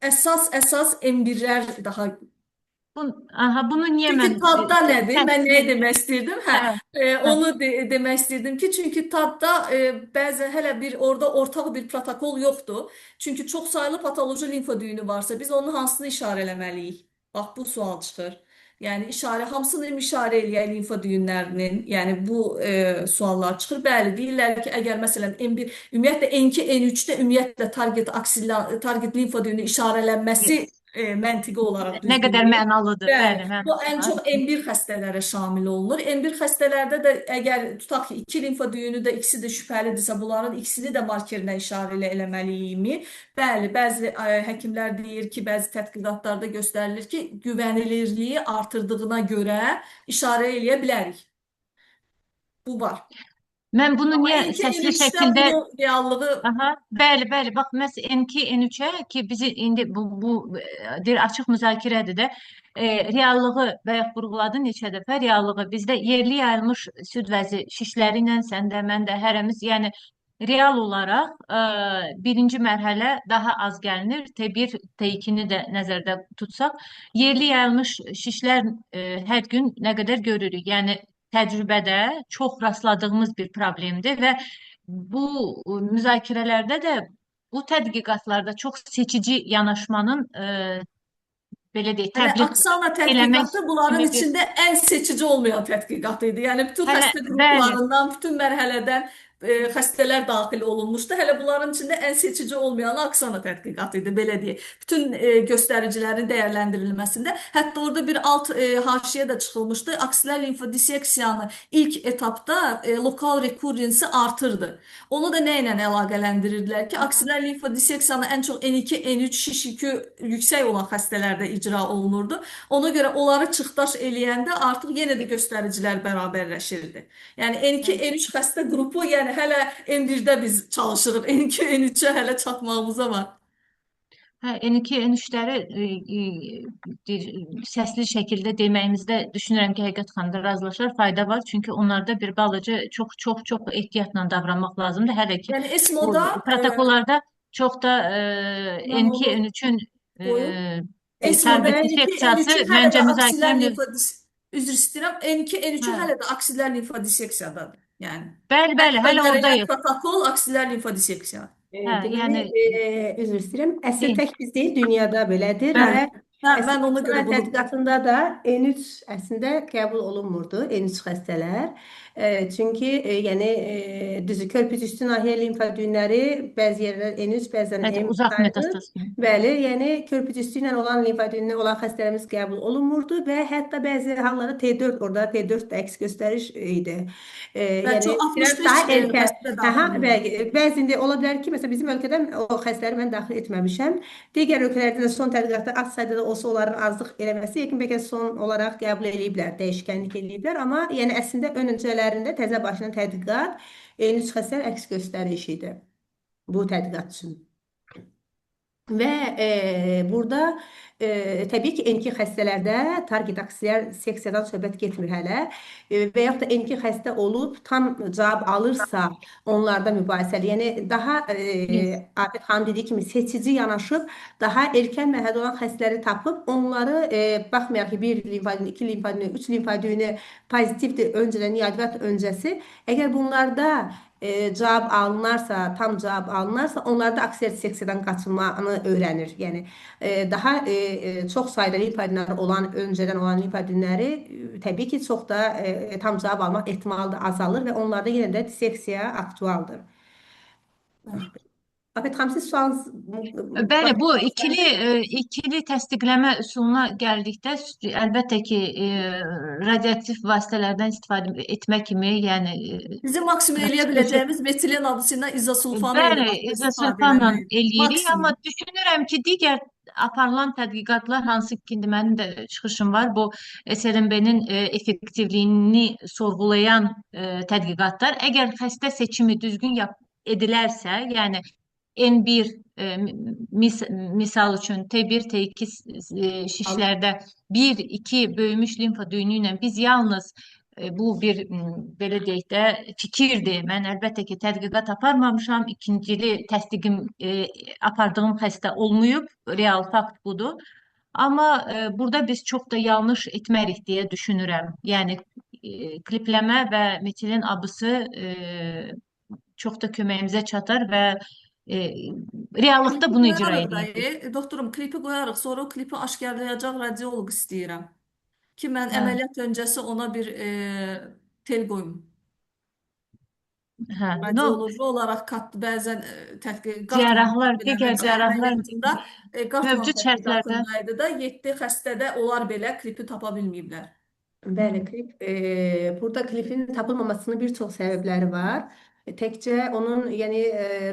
əsas M1-lər daha. Aha, bunu niyə Çünki mən TAD-da nədir? Mən nəyə təsvir demək istəyirdim? Hə, hə, hə. onu demək istəyirdim ki, çünki TAD-da bəzən hələ bir orada ortaq bir protokol yoxdur. Çünki çox saylı patoloji limfa düyünü varsa, biz onun hansını işarə eləməliyik? Bax, bu sual çıxır. Yəni işarə hamısını işarə eləyək limfa düyünlərinin. Yəni bu suallar çıxır. Bəli, deyirlər ki, əgər məsələn N1 ümumiyyətlə N2, N3-də ümumiyyətlə target aksilla target limfa düyünü işarələnməsi Yes. məntiqi olaraq Nə düzgün qədər deyil. mənalıdır. Bəli, Bəli, bu mənası ən var. çox N1 xəstələrə şamil olunur. N1 xəstələrdə də əgər tutaq ki, iki limfa düyünü də ikisi də şübhəlidirsə, bunların ikisini də markerlə işarə eləməliyikmi? Bəli, bəzi həkimlər deyir ki, bəzi tədqiqatlarda göstərilir ki, güvənilirliyi artırdığına görə işarə eləyə bilərik. Bu var. Mən bunu Amma niyə N2, səsli N3-də şəkildə. bunu reallığı. Aha, bəli, bəli. Bax, məhz N2, N3-ə ki, bizi indi bu deyir açıq müzakirədir də. Reallığı bayaq vurğuladın neçə dəfə reallığı bizdə yerli yayılmış süd vəzi şişləri ilə sən də, mən də, hərəmiz, yəni real olaraq birinci mərhələ daha az gəlinir. T1, T2-ni də nəzərdə tutsaq, yerli yayılmış şişlər hər gün nə qədər görürük. Yəni təcrübədə çox rastladığımız bir problemdir və bu müzakirələrdə də bu tədqiqatlarda çox seçici yanaşmanın belə deyək, Hələ təbliğ Aksana eləmək tədqiqatı bunların kimi bir içində ən seçici olmayan tədqiqat idi. Yəni bütün hələ xəstə bəli. qruplarından, bütün mərhələdən xəstələr daxil olunmuşdu. Hələ bunların içində ən seçici olmayanı Aksana tədqiqatı idi, belə deyək. Bütün göstəricilərin dəyərləndirilməsində, hətta orada bir alt haşiyə də çıxılmışdı. Aksiler limfodiseksiyanı ilk etapda lokal rekurrensi artırdı. Onu da nə ilə əlaqələndirirdilər ki, aksiler limfodiseksiyanı ən çox N2, N3 şiş yükü yüksək olan xəstələrdə icra olunurdu. Ona görə onları çıxdaş eləyəndə artıq yenə də göstəricilər bərabərləşirdi. Yəni N2, N3 xəstə qrupu, yəni hələ N1-də biz çalışırıq. N2, N3-ə hələ çatmağımıza var. Hə, N2, N3-ləri səsli şəkildə deməyimizdə düşünürəm ki, Həqiqət xanım da razılaşar, fayda var. Çünki onlarda bir balaca çox çox çox ehtiyatla davranmaq lazımdır. Hələ ki Yəni bu ESMO-da protokollarda çox da mən N2, onu N3-ün qoyum. ESMO-da target N2, diseksiyası N3-ü hələ məncə də aksiler müzakirə üzr istəyirəm. N2, N3-ü hə. hələ də aksiler limfodiseksiyadadır. Yəni Bəli, hər bəli, hələ göndərilən oradayıq. protokol aksiler limfodiseksiya. Hə, Deməli, yəni üzr istəyirəm. Əslində deyin. tək biz deyil, dünyada belədir Bəli. və Hə, əslində mən ona görə Aksana bunu tədqiqatında da N3 əslində qəbul olunmurdu, N3 xəstələr. Çünki yəni düzü körpücüstü nahiyyə limfa düyünləri bəzi yerlər N3, bəzən Hətta M uzaq sayılır. metastaz kimi. Bəli, yəni körpücüstü ilə olan limfa düyünü olan xəstələrimiz qəbul olunmurdu və hətta bəzi hallarda T4 orada T4 də əks göstəriş idi. Və Yəni çox biraz 65 daha erkən. xəstə Aha, daxil olunur. bəzi indi ola bilər ki, məsələn bizim ölkədən o xəstələri mən daxil etməmişəm. Digər ölkələrdə də son tədqiqatda az sayda da olsa onların azlıq eləməsi, yəqin bəlkə son olaraq qəbul eləyiblər, dəyişkənlik eləyiblər, amma yəni əslində ön öncələrində təzə başlayan tədqiqat N3 xəstələr əks göstəriş idi bu tədqiqat üçün. Və burada təbii ki, N2 xəstələrdə target aksiler seksiyadan söhbət getmir hələ. Və yaxud da N2 xəstə olub tam cavab alırsa onlarda mübahisəli. Yəni daha Yes. Afət xanım dediyi kimi seçici yanaşıb daha erkən mərhələdə olan xəstələri tapıb onları baxmayaraq ki, bir limfa düyünü, iki limfa düyünü, üç limfa düyünü pozitivdir öncədən neoadjuvant öncəsi. Əgər bunlarda cavab alınarsa, tam cavab alınarsa, onlarda aksiler seksiyadan qaçınmanı öyrənir. Yəni daha çox sayda limfa düyünləri olan, öncədən olan limfa düyünləri təbii ki, çox da tam cavab almaq ehtimalı da azalır və onlarda yenə də diseksiya aktualdır. Afət xanım, siz sualınız Bəli, bu ikili ikili təsdiqləmə üsuluna gəldikdə əlbəttə ki, radioaktiv vasitələrdən istifadə etmə kimi, yəni Bizim maksimum eləyə biləcəyimiz metilen abısı ilə izosulfanı Bəli, eyni vaxtda istifadə izosulfanla eləməkdir. eləyirik, amma Maksimum. düşünürəm ki, digər aparılan tədqiqatlar, hansı ki, indi mənim də çıxışım var, bu SLMB-nin effektivliyini sorğulayan tədqiqatlar, əgər xəstə seçimi düzgün edilərsə, yəni N1 misal üçün T1, T2 şişlərdə 1, 2 böyümüş limfa düyünü ilə biz yalnız bu bir belə deyək də fikirdir. Mən əlbəttə ki, tədqiqat aparmamışam. İkincili təsdiqim apardığım xəstə olmayıb. Real fakt budur. Amma burada biz çox da yanlış etmərik deyə düşünürəm. Yəni klipləmə və metilen abısı çox da köməyimizə çatar və reallıqda Klipi bunu icra qoyarıq edirik. dayı. Doktorum klipi qoyarıq. Sonra o klipi aşkarlayacaq radioloq istəyirəm. Ki mən Hə. əməliyyat öncəsi ona bir tel qoyum. Hə. No, Radioloji olaraq kat, bəzən tədqiq Qatman cərrahlar, səhv digər eləmirəmsə cərrahlar əməliyyatında Qatman mövcud şərtlərdə tədqiqatındaydı da 7 xəstədə onlar belə klipi tapa bilməyiblər. Bəli, klip, burada klipin tapılmamasının bir çox səbəbləri var. Təkcə onun, yəni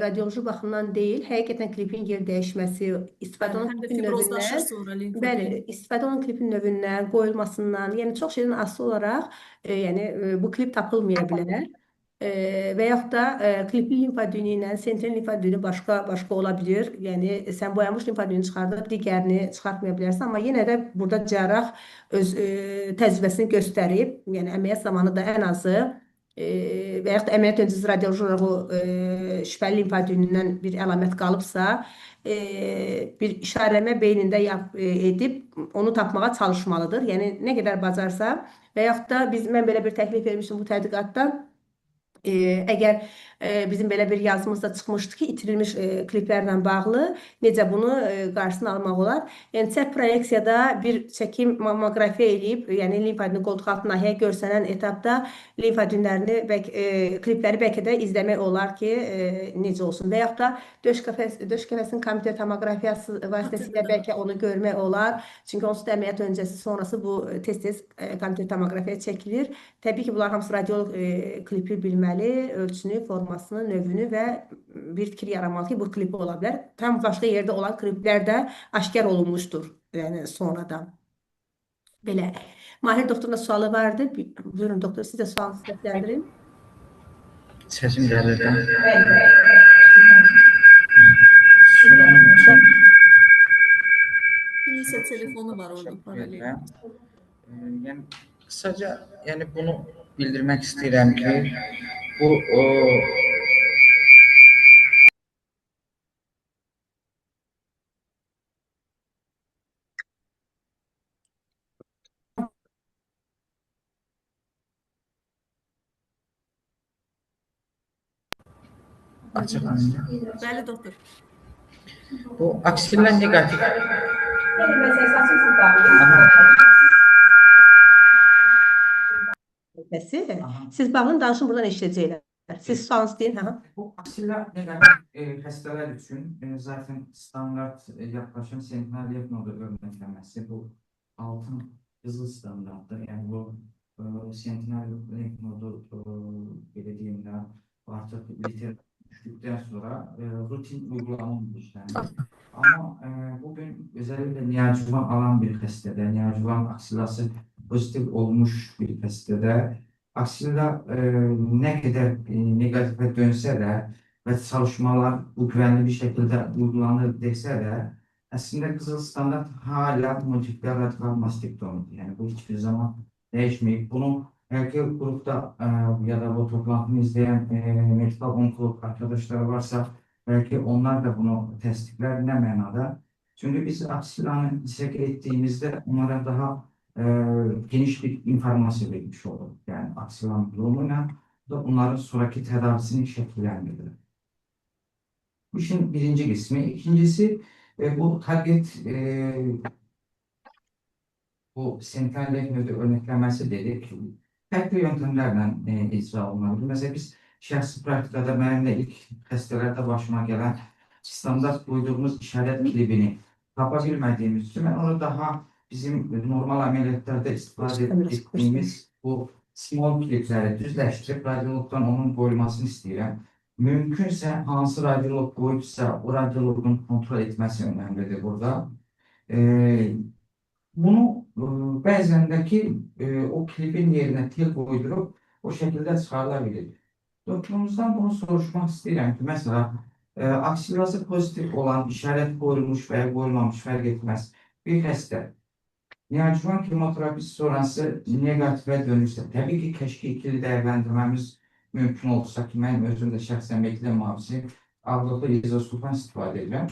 radioloji baxımdan deyil, həqiqətən klipin yer dəyişməsi, istifadə Bəli, olunan həm də klipin fibrozlaşır növündən, sonra bəli, limfodüyün. istifadə olunan klipin növündən, qoyulmasından, yəni çox şeydən asılı olaraq, yəni bu klip tapılmaya bilər. Və yaxud da klipli limfa düyünü ilə sentrin limfa düyünü başqa başqa ola bilir. Yəni sən boyanmış limfa düyünü çıxardıb digərini çıxartmaya bilərsən, amma yenə də burada cərrah öz təcrübəsini göstərib, yəni əməliyyat zamanı da ən azı və yaxud da əməliyyat öncəsi radioloji olaraq o şübhəli limfa düyünündən bir əlamət qalıbsa, bir işarələmə beynində edib onu tapmağa çalışmalıdır. Yəni nə qədər bacarsa və yaxud da mən belə bir təklif vermişdim bu tədqiqatda. Əgər bizim belə bir yazımız da çıxmışdı ki, itirilmiş kliplərlə bağlı necə bunu qarşısını almaq olar. Yəni çəp proyeksiyada bir çəkim mammoqrafiya eləyib, yəni limfadeni qoltuqaltı nahiyə görsənən etapda limfadinlərini klipləri bəlkə də izləmək olar ki, necə olsun. Və yaxud da döş qəfəsinin kompüter tomoqrafiyası vasitəsilə bəlkə onu görmək olar. Çünki onsuz da əməliyyat öncəsi, sonrası bu tez-tez kompüter tomoqrafiya çəkilir. Təbii ki, bunlar hamısı radioloq klipi bilməli, ölçüsünü, formasını, növünü və bir fikir yaranmalı ki, bu klipi ola bilər. Tam başqa yerdə olan kliplər də aşkar olunmuşdur, yəni sonradan. Belə. Mahir doktorun da sualı vardı. Buyurun doktor, siz də sualınızı səsləndirin. Səsim gəlir də. Bəli. Sunumum üçün Kiminsə telefonu var orada paralel. Yəni qısaca, yəni bunu bildirmək istəyirəm ki, bu açıq. Bəli, doktor. Bu aksilla neqativ. Bəli, mən səs açım, siz bağlayın. Səsi. Siz bağlayın, danışın, buradan eşidəcəklər. Siz sualınızı deyin, hə? Bu aksilla neqativ xəstələr üçün zaten standart yaklaşım sentinel lenf nodu örneklemesi bu altın qızıl standarttır. Yəni bu sentinel lenf nodu belə deyim də artıq literatür düşdükdən sonra rutin uygulama işlənir. Ama bugün özellikle neoadjuvan alan bir xəstədə, neoadjuvan aksilası pozitif olmuş bir xəstədə aksilla nə qədər negatifə dönsə də və çalışmalar bu güvənli bir şəkildə uygulanır desə də əslində qızıl standart hala modifiye radikal mastektomidir. Yəni bu hiçbir zaman değişmeyip. Bunu belki grupta ya da bu toplantını izleyen medikal onkolog arkadaşlar varsa belki onlar da bunu təsdiqlər. Nə mənada? Çünki biz aksillanı diseke ettiğimizde onlara daha geniş bir informasyon vermiş olur. Yani aksillanın durumuyla da onların sonraki tedavisini şekillendirir. Bu işin birinci kısmı. İkincisi bu target bu sentinel lenf nodu örneklemesi dedik. Farklı yöntemlerle icra olunabilir. Mesela biz şəxsi praktikada mənim də ilk xəstələrdə başıma gələn standart koyduğumuz işaret klibini tapa bilmədiyimiz üçün mən onu daha bizim normal əməliyyatlarda istifadə etdiyimiz bu small klipləri düzləşdirib radiologdan onun qoyulmasını istəyirəm. Mümkünsə hansı radiolog qoyubsa o radiologun kontrol etməsi önəmlidir burada. Bunu bəzən də ki o klibin yerinə tel qoydurub o şəkildə çıxarıla bilir. Doktorumuzdan bunu soruşmaq istəyirəm ki, məsəla aksilası pozitif olan işarət qoyulmuş və ya qoyulmamış fərq etməz bir xəstə neoadjuvan kemoterapisi sonrası negatifə dönürsə, təbii ki, kəşke ikili dəyərləndirməmiz mümkün olsa ki, mən özüm də şəxsən metilen mavisi ağırlıqlı izosulfan istifadə edirəm.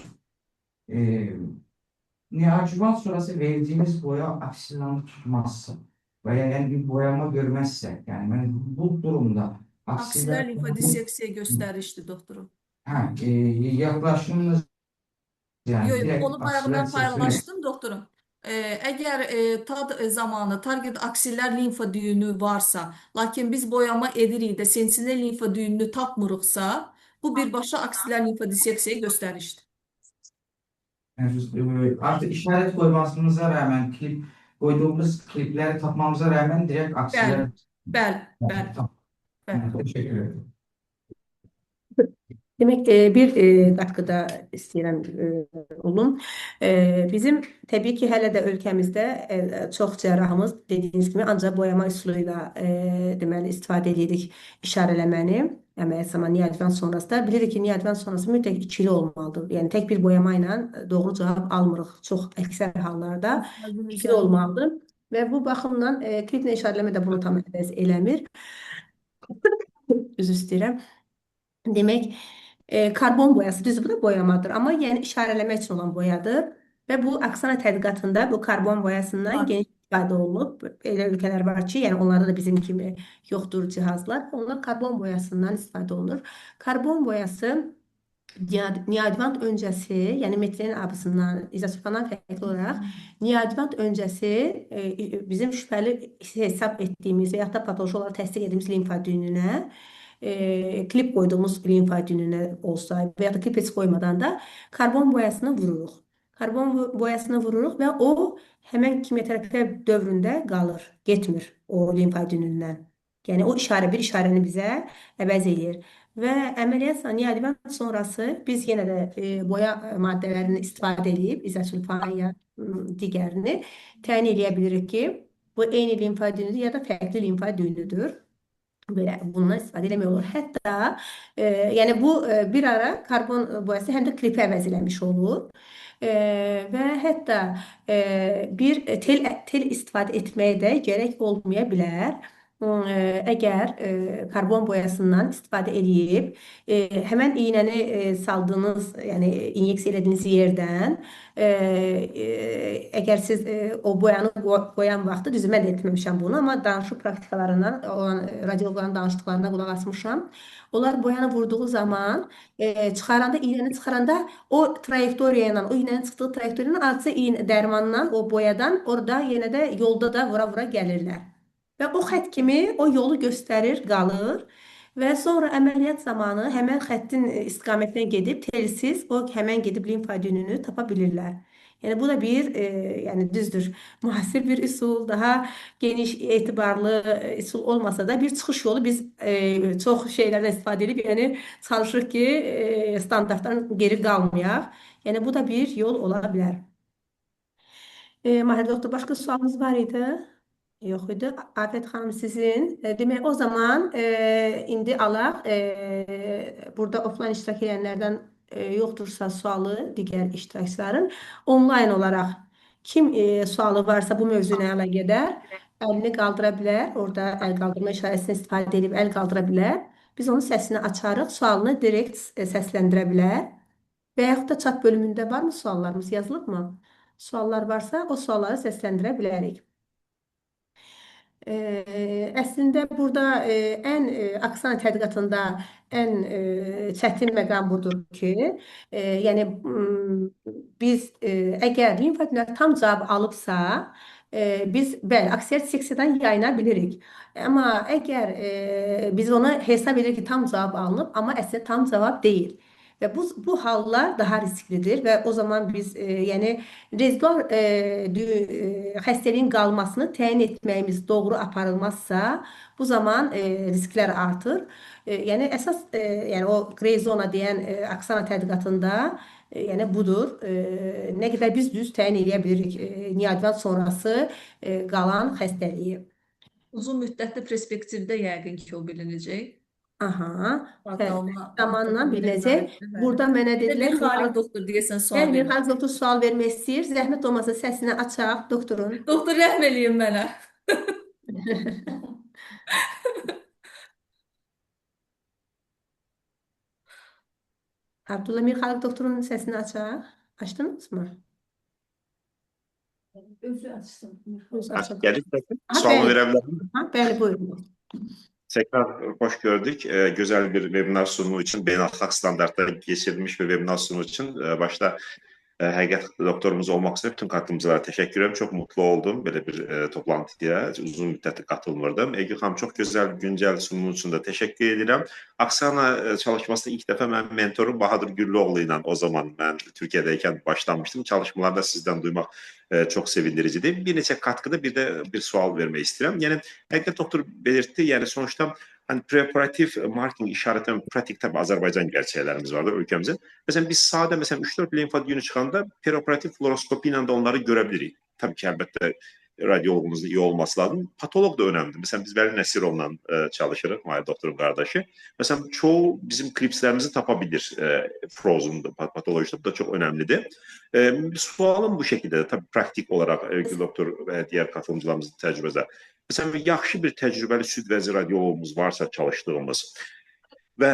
Neoadjuvan sonrası verdiğimiz boya aksillanı tutmazsa veya yani bir boyama görmezse, yani ben bu durumda Aksiller limfodiseksiya göstərişdi doktorum. Ha, yaklaşımınız yani Yo, yo, direkt onu bayaq mən aksiller paylaşdım doktorum. Əgər TAD zamanı target aksiller limfa düyünü varsa, lakin biz boyama edirik də sentinel limfa düyününü tapmırıqsa, bu birbaşa aksiller limfa disseksiyaya göstərişdir. Yəni, artıq işaret koymamıza rağmen klip koyduğumuz klipleri tapmamıza rağmen direkt aksiller. Bəli, bəli, bəli, Tamam. bəli. Teşekkür ederim. Demək, bir qatqıda istəyirəm olum. Bizim təbii ki, hələ də ölkəmizdə çox cərrahımız dediyiniz kimi ancaq boyama üsulu ilə deməli istifadə edirik işarələməni. Əməliyyat zamanı neoadjuvant sonrası da bilirik ki, neoadjuvant sonrası mütləq ikili olmalıdır. Yəni tək bir boyama ilə doğru cavab almırıq çox əksər hallarda ikili olmalıdır. Və bu baxımdan kliplə işarələmə də bunu tam əvəz eləmir. Üzr istəyirəm. Demək, karbon boyası, düzdür, bu da boyamadır, amma yəni işarələmək üçün olan boyadır. Və bu Aksana tədqiqatında bu karbon boyasından geniş istifadə olunub. Elə ölkələr var ki, yəni onlarda da bizim kimi yoxdur cihazlar. Onlar karbon boyasından istifadə olunur. Karbon boyası neoadjuvant öncəsi, yəni metilen abısından, izosulfandan fərqli olaraq neoadjuvant öncəsi bizim şübhəli hesab etdiyimiz və yaxud da patoloji olaraq təsdiq etdiyimiz limfa düyününə klip qoyduğumuz limfa düyününə olsa və ya da klip heç qoymadan da karbon boyasını vururuq. Karbon boyasını vururuq və o həmən kimyoterapiya dövründə qalır, getmir o limfa düyünündən. Yəni o işarə, bir işarəni bizə əvəz eləyir. Və əməliyyat neoadjuvant sonrası biz yenə də boya maddələrini istifadə edib, izosulfan ya digərini təyin eləyə bilirik ki, bu eyni limfa düyünüdür ya da fərqli limfa düyünüdür. Belə bundan istifadə eləmək olur. Hətta yəni bu bir ara karbon boyası həm də klipi əvəz eləmiş olur. Və hətta bir tel istifadə etməyə də gərək olmaya bilər. Əgər karbon boyasından istifadə eləyib, həmən iynəni saldığınız, yəni inyeksiya elədiyiniz yerdən, əgər siz o boyanı qoyan vaxtı, düzü mən də etməmişəm bunu, amma danışıq praktikalarından olan radioloqların danışdıqlarına qulaq asmışam. Onlar boyanı vurduğu zaman, çıxaranda, iynəni çıxaranda o trayektoriya ilə, o iynənin çıxdığı trayektoriya ilə azca iynə dərmandan, o boyadan orada yenə də yolda da vura-vura gəlirlər. Və o xətt kimi o yolu göstərir, qalır və sonra əməliyyat zamanı həmən xəttin istiqamətinə gedib telsiz o həmən gedib limfa düyününü tapa bilirlər. Yəni bu da bir, yəni düzdür, müasir bir üsul, daha geniş etibarlı üsul olmasa da bir çıxış yolu biz çox şeylərdən istifadə edib, yəni çalışırıq ki, standartdan geri qalmayaq. Yəni bu da bir yol ola bilər. Mahir doktor, başqa sualınız var idi? Yox idi. Afət xanım sizin. Demək, o zaman indi alaq. Burada offline iştirak edənlərdən yoxdursa sualı digər iştirakçıların online olaraq kim sualı varsa bu mövzu ilə əlaqədar əlini qaldıra bilər. Orada əl qaldırma işarəsini istifadə edib əl qaldıra bilər. Biz onun səsini açarıq, sualını direkt səsləndirə bilər. Və yaxud da chat bölümündə varmı suallarımız yazılıbmı? Suallar varsa o sualları səsləndirə bilərik. Əslində burada ən Aksana tədqiqatında ən çətin məqam budur ki, yəni biz əgər limfa düyünləri tam cavab alıbsa, biz bəli, aksiyer seksiyadan yayına bilirik. Amma əgər biz ona hesab edirik ki, tam cavab alınıb, amma əslində tam cavab deyil. Və bu hallar daha risklidir və o zaman biz yəni rezidual xəstəliyin qalmasını təyin etməyimiz doğru aparılmazsa, bu zaman risklər artır. Yəni əsas yəni o grey zona deyən Aksana tədqiqatında yəni budur. Nə qədər biz düz təyin edə bilirik neoadjuvant sonrası qalan xəstəliyi. Uzun müddətli perspektivdə yəqin ki, o bilinəcək. Aha, zamanla bilinəcək. Burada mənə dedilər ki, Xaliq doktor deyəsən sual vermək. Xaliq doktor sual vermək istəyir. Zəhmət olmasa səsini açaq doktorun. Doktor rəhm eləyin mənə. Abdullah Mirxaliq doktorun səsini açaq. Açdınız mı? Özü açsın. Özü açsın. Gəlir səsim. Sualımı verə bilərəm. Bəli, buyurun. Tekrar hoş gördük. Güzel bir webinar sunumu için, beynəlxalq standartlara geçirilmiş bir webinar sunumu için başta Həqiqət doktorumuz olmaq üzrə bütün katılımcılara teşekkür ederim. Çok mutlu oldum böyle bir toplantıya. Uzun müddətdir katılmırdım. Elgül xanım çok güzel güncel sunumun için de teşekkür edirəm. Aksana çalışmasını ilk dəfə mənim mentorum Bahadır Güllüoğlu ilə o zaman mən Türkiye'deyken başlamıştım. Çalışmalarda sizden duymaq çok sevindiricidir. Bir neçə katkıda bir de bir sual vermək istəyirəm. Yəni Həqiqət doktor belirtdi. Yəni sonuçta hani preoperatif marking işaretleme pratik tabii Azerbaycan gerçeklerimiz vardır ülkemizin. Mesela biz sade mesela 3-4 lenfa düğünü çıkanda preoperatif fluoroskopi ile de onları görebilirik. Tabii ki elbette radyologumuzun iyi olması lazım. Patolog da önemli. Mesela biz Veli Nesirov'la çalışırıq, Mahir doktorun kardeşi. Mesela çoğu bizim klipslerimizi tapabilir Frozen'da, patolojide. Bu da çok önemlidir. Sualım bu şekilde tabii praktik olarak Elgül doktor ve diğer katılımcılarımızın tecrübesi. Mesela yaxşı bir təcrübəli süd vəzi radioloğumuz varsa çalışdığımız və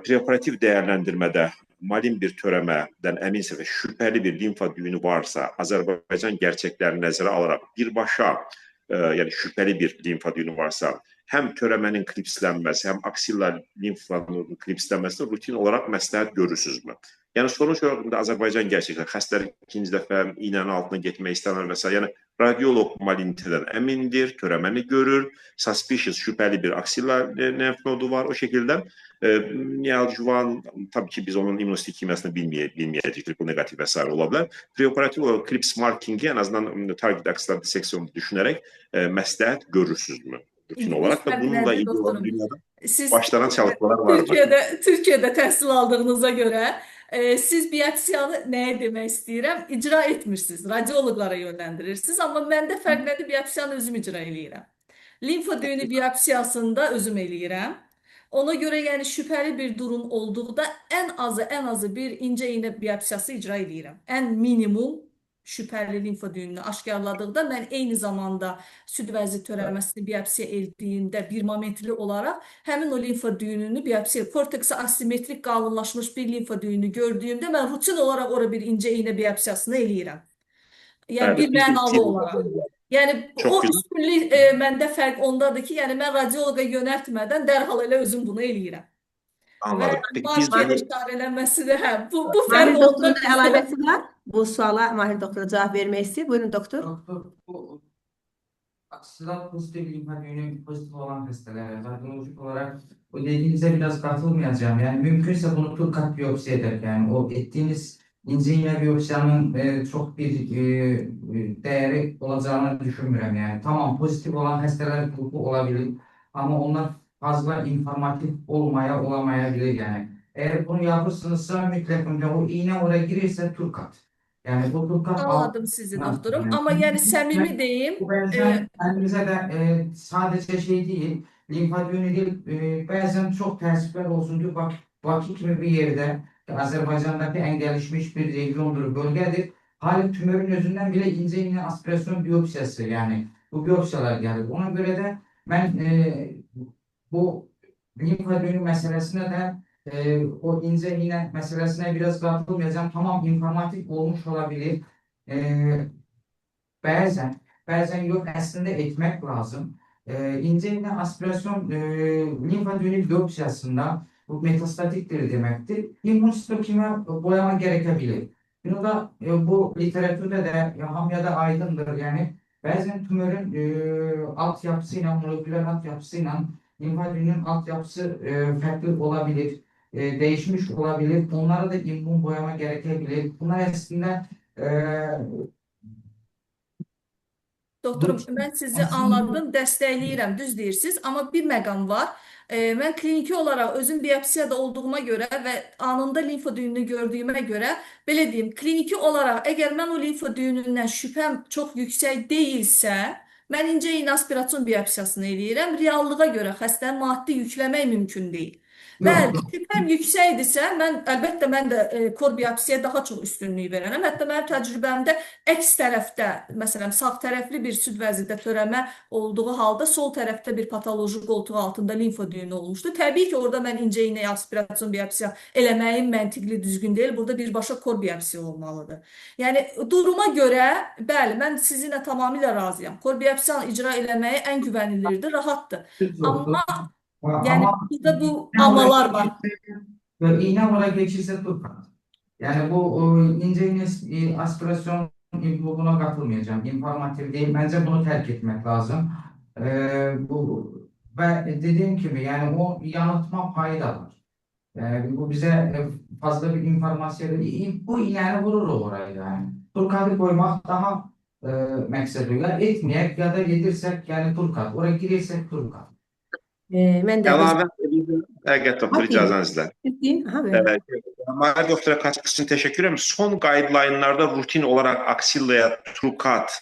preoperativ dəyərləndirmədə malin bir törəmədən əminsə və şübhəli bir limfa düyünü varsa, Azərbaycan gerçəklərini nəzərə alaraq birbaşa, yəni şübhəli bir limfa düyünü varsa, həm törəmənin klipslənməsi, həm aksilla limfanın klipslənməsini rutin olaraq məsləhət görürsünüzmü? Yəni sonuç olaraq indi Azərbaycan gerçəkləri xəstələr ikinci dəfə iynənin altına getmək istəmir və s. Yəni radioloq malinitədən əmindir, törəməni görür, suspicious şübhəli bir aksilla lenf nodu var. O şekilde neoadjuvan tabii ki biz onun immunohistokimisini bilməyəcəyik, triple negatif və s. ola bilər. Preoperativ olaraq klips markingi ən azından target aksilla diseksiyonu düşünərək məsləhət görürsünüzmü? Rutin olaraq və bununla ilgili olan dünyada Siz başlanan çalışmalar var mı? Türkiye'de təhsil aldığınıza görə siz biopsiyanı nəyə demək istəyirəm? İcra etmirsiniz, radioloqlara yönləndirirsiniz, amma məndə fərq nədir? Biopsiyanı özüm icra eləyirəm. Limfa düyünü biopsiyasını da özüm eləyirəm. Ona görə yəni şübhəli bir durum olduqda ən azı bir incə iynə biopsiyası icra eləyirəm. Ən minimum şübhəli limfa düyününü aşkarladıqda mən eyni zamanda süd vəzi törəməsini biopsiya etdiyimdə bir momentli olaraq həmin o limfa düyününü biopsiya, korteksə asimetrik qalınlaşmış bir limfa düyünü gördüyümdə mən rutin olaraq ora bir incə iynə biopsiyasını eləyirəm. Yəni Bəli, bir mənalı olaraq. Yəni Çox o güzel. üstünlük məndə fərq ondadır ki, yəni mən radioloqa yönəltmədən dərhal elə özüm bunu eləyirəm. Anladım. Və Peki biz marker bunu işarələnməsi də hə, bu Mahir fərq onda doktorun da bizdə. əlavəsi var. Bu suala Mahir doktora cavab vermək istəyir. Buyurun doktor. Doktor, bu aksilat pozitif limfa düğünü pozitif olan hastalere radyolojik olarak o dediğinize biraz katılmayacağım. Yani mümkünse bunu turkat biyopsi eder. Yani o ettiğiniz ince iğne biyopsiyanın çok bir değeri olacağını düşünmürəm. Yani tamam pozitif olan hastalar grubu olabilir ama onlar fazla informatif olamayabilir yani. Eğer bunu yapırsınızsa mutlaka o iğne oraya girirse turkat. Yani bu turkat Anladım sizi Ha, doktorum. yani Amma yəni səmimi deyim, bu benzer kendimize de sadece şey değil, limfa düğünü değil, bazen çok təəssüflər olsun ki, bak, Bakı kimi bir yerde Azerbaycan'daki en gelişmiş bir regiondur, bölgedir. Hali tümörün özünden bile ince iğne aspirasyon biyopsiyası yani bu biyopsiyalar gelir. Ona göre de ben bu limfa düğünü meselesine de o ince iğne meselesine biraz katılmayacağım. Tamam informatik olmuş olabilir. E, Bazen, bazen yok aslında etmek lazım. İnce iğne aspirasyon limfa düğünü biyopsiyasında bu metastatiktir demektir. İmmünhistokimya boyama gerekebilir. Bunu da bu literatürde de ya hamya da aydındır. Yani bazen tümörün altyapısıyla, moleküler altyapısıyla limfa düğünün altyapısı farklı olabilir, değişmiş olabilir. Onlara da immün boyama gerekebilir. Bunlar aslında e, Doktorum, mən sizi anladım, dəstəkləyirəm, düz deyirsiniz, amma bir məqam var. Mən kliniki olaraq özüm biopsiyada olduğuma görə və anında limfa düyününü gördüyümə görə, belə deyim, kliniki olaraq əgər mən o limfa düyünündən şübhəm çox yüksək deyilsə, mən incə iynə aspirasyon biopsiyasını eləyirəm. Reallığa görə xəstəni maddi yükləmək mümkün deyil. Bəli, şübhəm yüksəkdirsə, mən əlbəttə mən də kor biopsiyaya daha çox üstünlük verərəm. Hətta mənim təcrübəmdə əks tərəfdə, məsələn, sağ tərəfli bir süd vəzində törəmə olduğu halda sol tərəfdə bir patoloji qoltuq altında limfa düyünü olmuşdu. Təbii ki, orada mən incə iynə aspirasyon biopsiya eləməyim məntiqli, düzgün deyil. Burada birbaşa kor biopsiya olmalıdır. Yəni duruma görə, bəli, mən sizinlə tamamilə razıyam. Kor biopsiyanı icra eləməyi ən güvənilirdir, rahatdır. Amma yəni Ama burada bu iğne oraya amalar var. geçirse, iğne oraya geçirse turkat. Yani bu ince iğne aspirasyon buna katılmayacağım. İnformatif değil. Bence bunu terk etmek lazım. Bu ve dediğim gibi yani o yanıltma payı da var. Yani bu bize fazla bir informasyon değil. Bu iğnəni vururuq oraya yani. Turkatı koymak daha məqsəd uyar. Etməyək ya da edirsək yəni turkat. Oraya girirsək turkat. Mən də Əlavə edeyim. Həqiqət doktor icazənizlə. Aha. Mahir doktora katkısı için teşekkür ederim. Son guideline'larda rutin olarak aksillaya trukat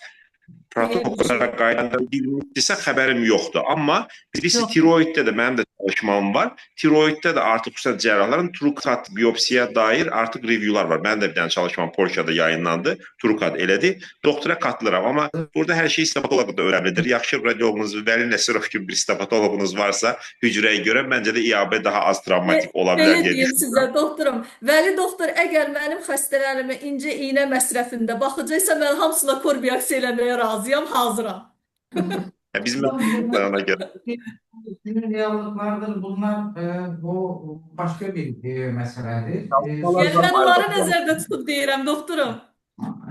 protokol olarak guideline'da girilmişse xəbərim yoxdur. Amma birisi tiroiddə də mənim də çalışmam var. Tiroiddə də artıq xüsusən cərrahların trukat biyopsiya dair artıq reviewlar var. Mənim də bir dənə çalışmam Polşada yayınlandı. Trukat elədi. Doktora katılıram. Amma burada hər şey histopatoloq da önəmlidir. Yaxşı radioloqunuz, Vəli Nəsirov kimi bir histopatoloqunuz varsa hücrəyə görə məncə də İAB daha az travmatik ola bilər Belə deyim sizə doktorum. Vəli doktor, əgər mənim xəstələrimi incə iynə məsrəfində baxacaqsa, mən hamısına kor biopsiya eləməyə razıyam, hazıram. Bizim ona görə. Günün reallıklardır bunlar, bu başka bir meseledir. Yəni mən onları nəzərdə tutub deyirəm doktorum.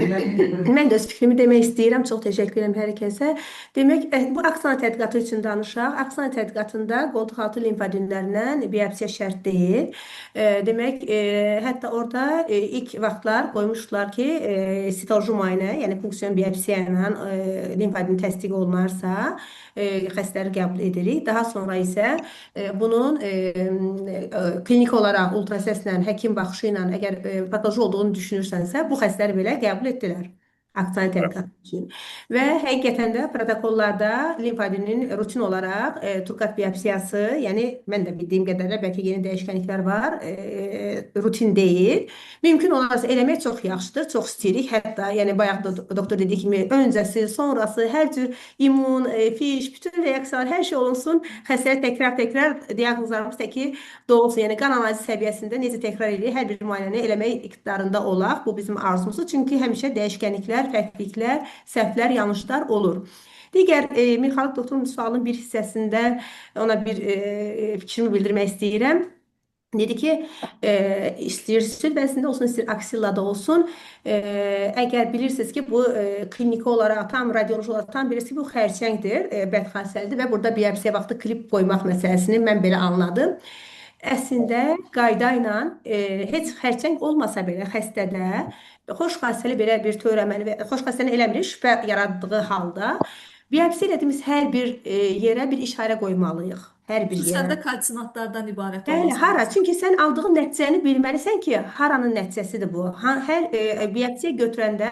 Mən də öz fikrimi demək istəyirəm. Çox təşəkkür edirəm hər kəsə. Demək, bu aksana tədqiqatı üçün danışaq. Aksana tədqiqatında qoltuqaltı limfadinlərindən biopsiya şərt deyil. Demək, hətta orada ilk vaxtlar qoymuşdular ki, sitoloji müayinə, yəni funksiyon biopsiya ilə limfadin təsdiq olunarsa, xəstələri qəbul edirik. Daha sonra isə bunun klinik olaraq ultrasəslə, həkim baxışı ilə əgər patoloji olduğunu düşünürsənsə, bu xəstələri belə qəbul etdilər aksana tədqiqatı üçün. Və həqiqətən də protokollarda limfadinin rutin olaraq turkat biopsiyası, yəni mən də bildiyim qədərlə bəlkə yeni dəyişkənliklər var, rutin deyil. Mümkün olarsa eləmək çox yaxşıdır, çox istəyirik. Hətta yəni bayaq da doktor dediyi kimi öncəsi, sonrası, hər cür immun, fiş, bütün reaksiyalar, hər şey olunsun. Xəstələr təkrar-təkrar diaqnozlarımız təki doğulsun. Yəni qan analizi səviyyəsində necə təkrar edirik, hər bir müayinəni eləmək iqtidarında olaq. Bu bizim arzumuzdur. Çünki həmişə dəyişkənliklər, fərqliliklər, səhvlər, yanlışlar olur. Digər Mirxalıq doktorun sualının bir hissəsində ona bir fikrimi bildirmək istəyirəm. Dedi ki, istəyir süd vəzində olsun, istəyir aksillada olsun. Əgər bilirsiniz ki, bu kliniki olaraq, tam radioloji olaraq tam bilirsiniz ki, bu xərçəngdir, bədxassəlidir və burada biopsiya vaxtı klip qoymaq məsələsini mən belə anladım. Əslində, qayda ilə heç xərçəng olmasa belə xəstədə xoş xassəli belə bir törəməni və xoş xassəni eləmirik, şübhə yaratdığı halda biopsiya elədiyimiz hər bir yerə bir işarə qoymalıyıq. Hər bir Xüsusən yerə. də kalsinatlardan ibarət Bəli, olması hara? lazım. Çünki sən aldığın nəticəni bilməlisən ki, haranın nəticəsidir bu. Hər biopsiya götürəndə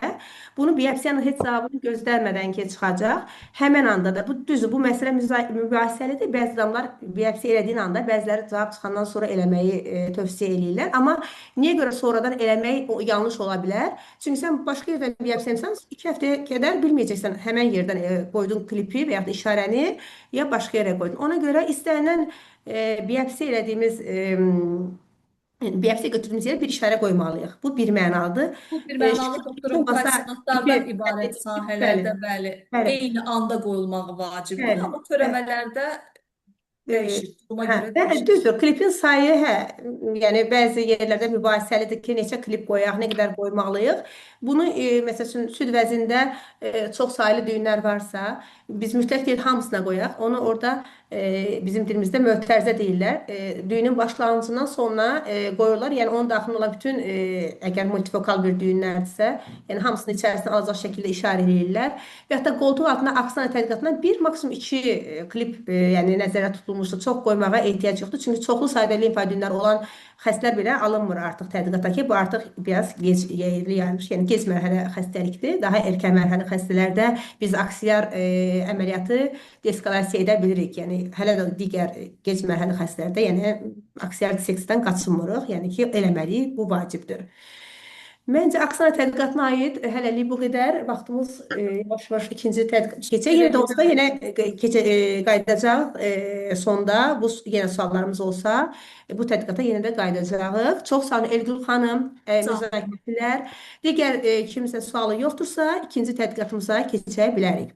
bunu biopsiyanın heç cavabını gözləmədən ki, çıxacaq. Həmən anda da bu düzdür, bu məsələ mübahisəlidir. Bəzi adamlar biopsiya elədiyin anda, bəziləri cavab çıxandan sonra eləməyi tövsiyə eləyirlər. Amma niyə görə sonradan eləmək o, yanlış ola bilər? Çünki sən başqa yerdən biopsiya etsən, 2 həftəyə qədər bilməyəcəksən həmən yerdən qoydun klipi və yaxud da işarəni ya başqa yerə qoydun. Ona görə istənilən biopsiya elədiyimiz, biopsiya götürdüyümüz yerə bir işarə qoymalıyıq. Bu bir mənalıdır. Bu bir mənalı doktorum kalsinatlardan ibarət sahələrdə bəli, bəli, eyni anda qoyulmağı vacibdir, bəli. amma törəmələrdə dəyişir, duruma görə dəyişir. Düzdür, klipin sayı, hə, yəni bəzi yerlərdə mübahisəlidir ki, neçə klip qoyaq, nə qədər qoymalıyıq. Bunu, məsəl üçün, süd vəzində çox saylı düyünlər varsa, biz mütləq deyil hamısına qoyaq. Onu orada bizim dilimizdə mötərizə deyirlər. Düyünün başlanğıcından sonuna qoyurlar. Yəni onun daxilində olan bütün, əgər multifokal bir düyünlərdirsə, yəni hamısını içərisinə alacaq şəkildə işarə eləyirlər. Və hətta qoltuq altına aksana tədqiqatından bir, maksimum 2 klip yəni nəzərə tutulmuşdur. Çox qoymağa ehtiyac yoxdur. Çünki çoxlu sayda limfadinlər olan xəstələr belə alınmır artıq tədqiqata ki, bu artıq biraz gec yayılmış, yəni gec mərhələ xəstəlikdir. Daha erkən mərhələ xəstələrdə biz aksilyar əməliyyatı deeskalasiya edə bilirik. Yəni hələ də digər gec mərhələ xəstələrdə, yəni aksilyar diseksiyadan qaçınmırıq. Yəni ki, eləməliyik, bu vacibdir. Məncə aksana tədqiqatına aid hələlik bu qədər. Vaxtımız yavaş-yavaş ikinci tədqiqat keçək. Yenə də olsa yenə qayıdacaq sonda. Bu yenə suallarımız olsa bu tədqiqata yenə də qayıdacağıq. Çox sağ olun Elgül xanım, müzakirəçilər. Digər kimsə sualı yoxdursa ikinci tədqiqatımıza keçə bilərik.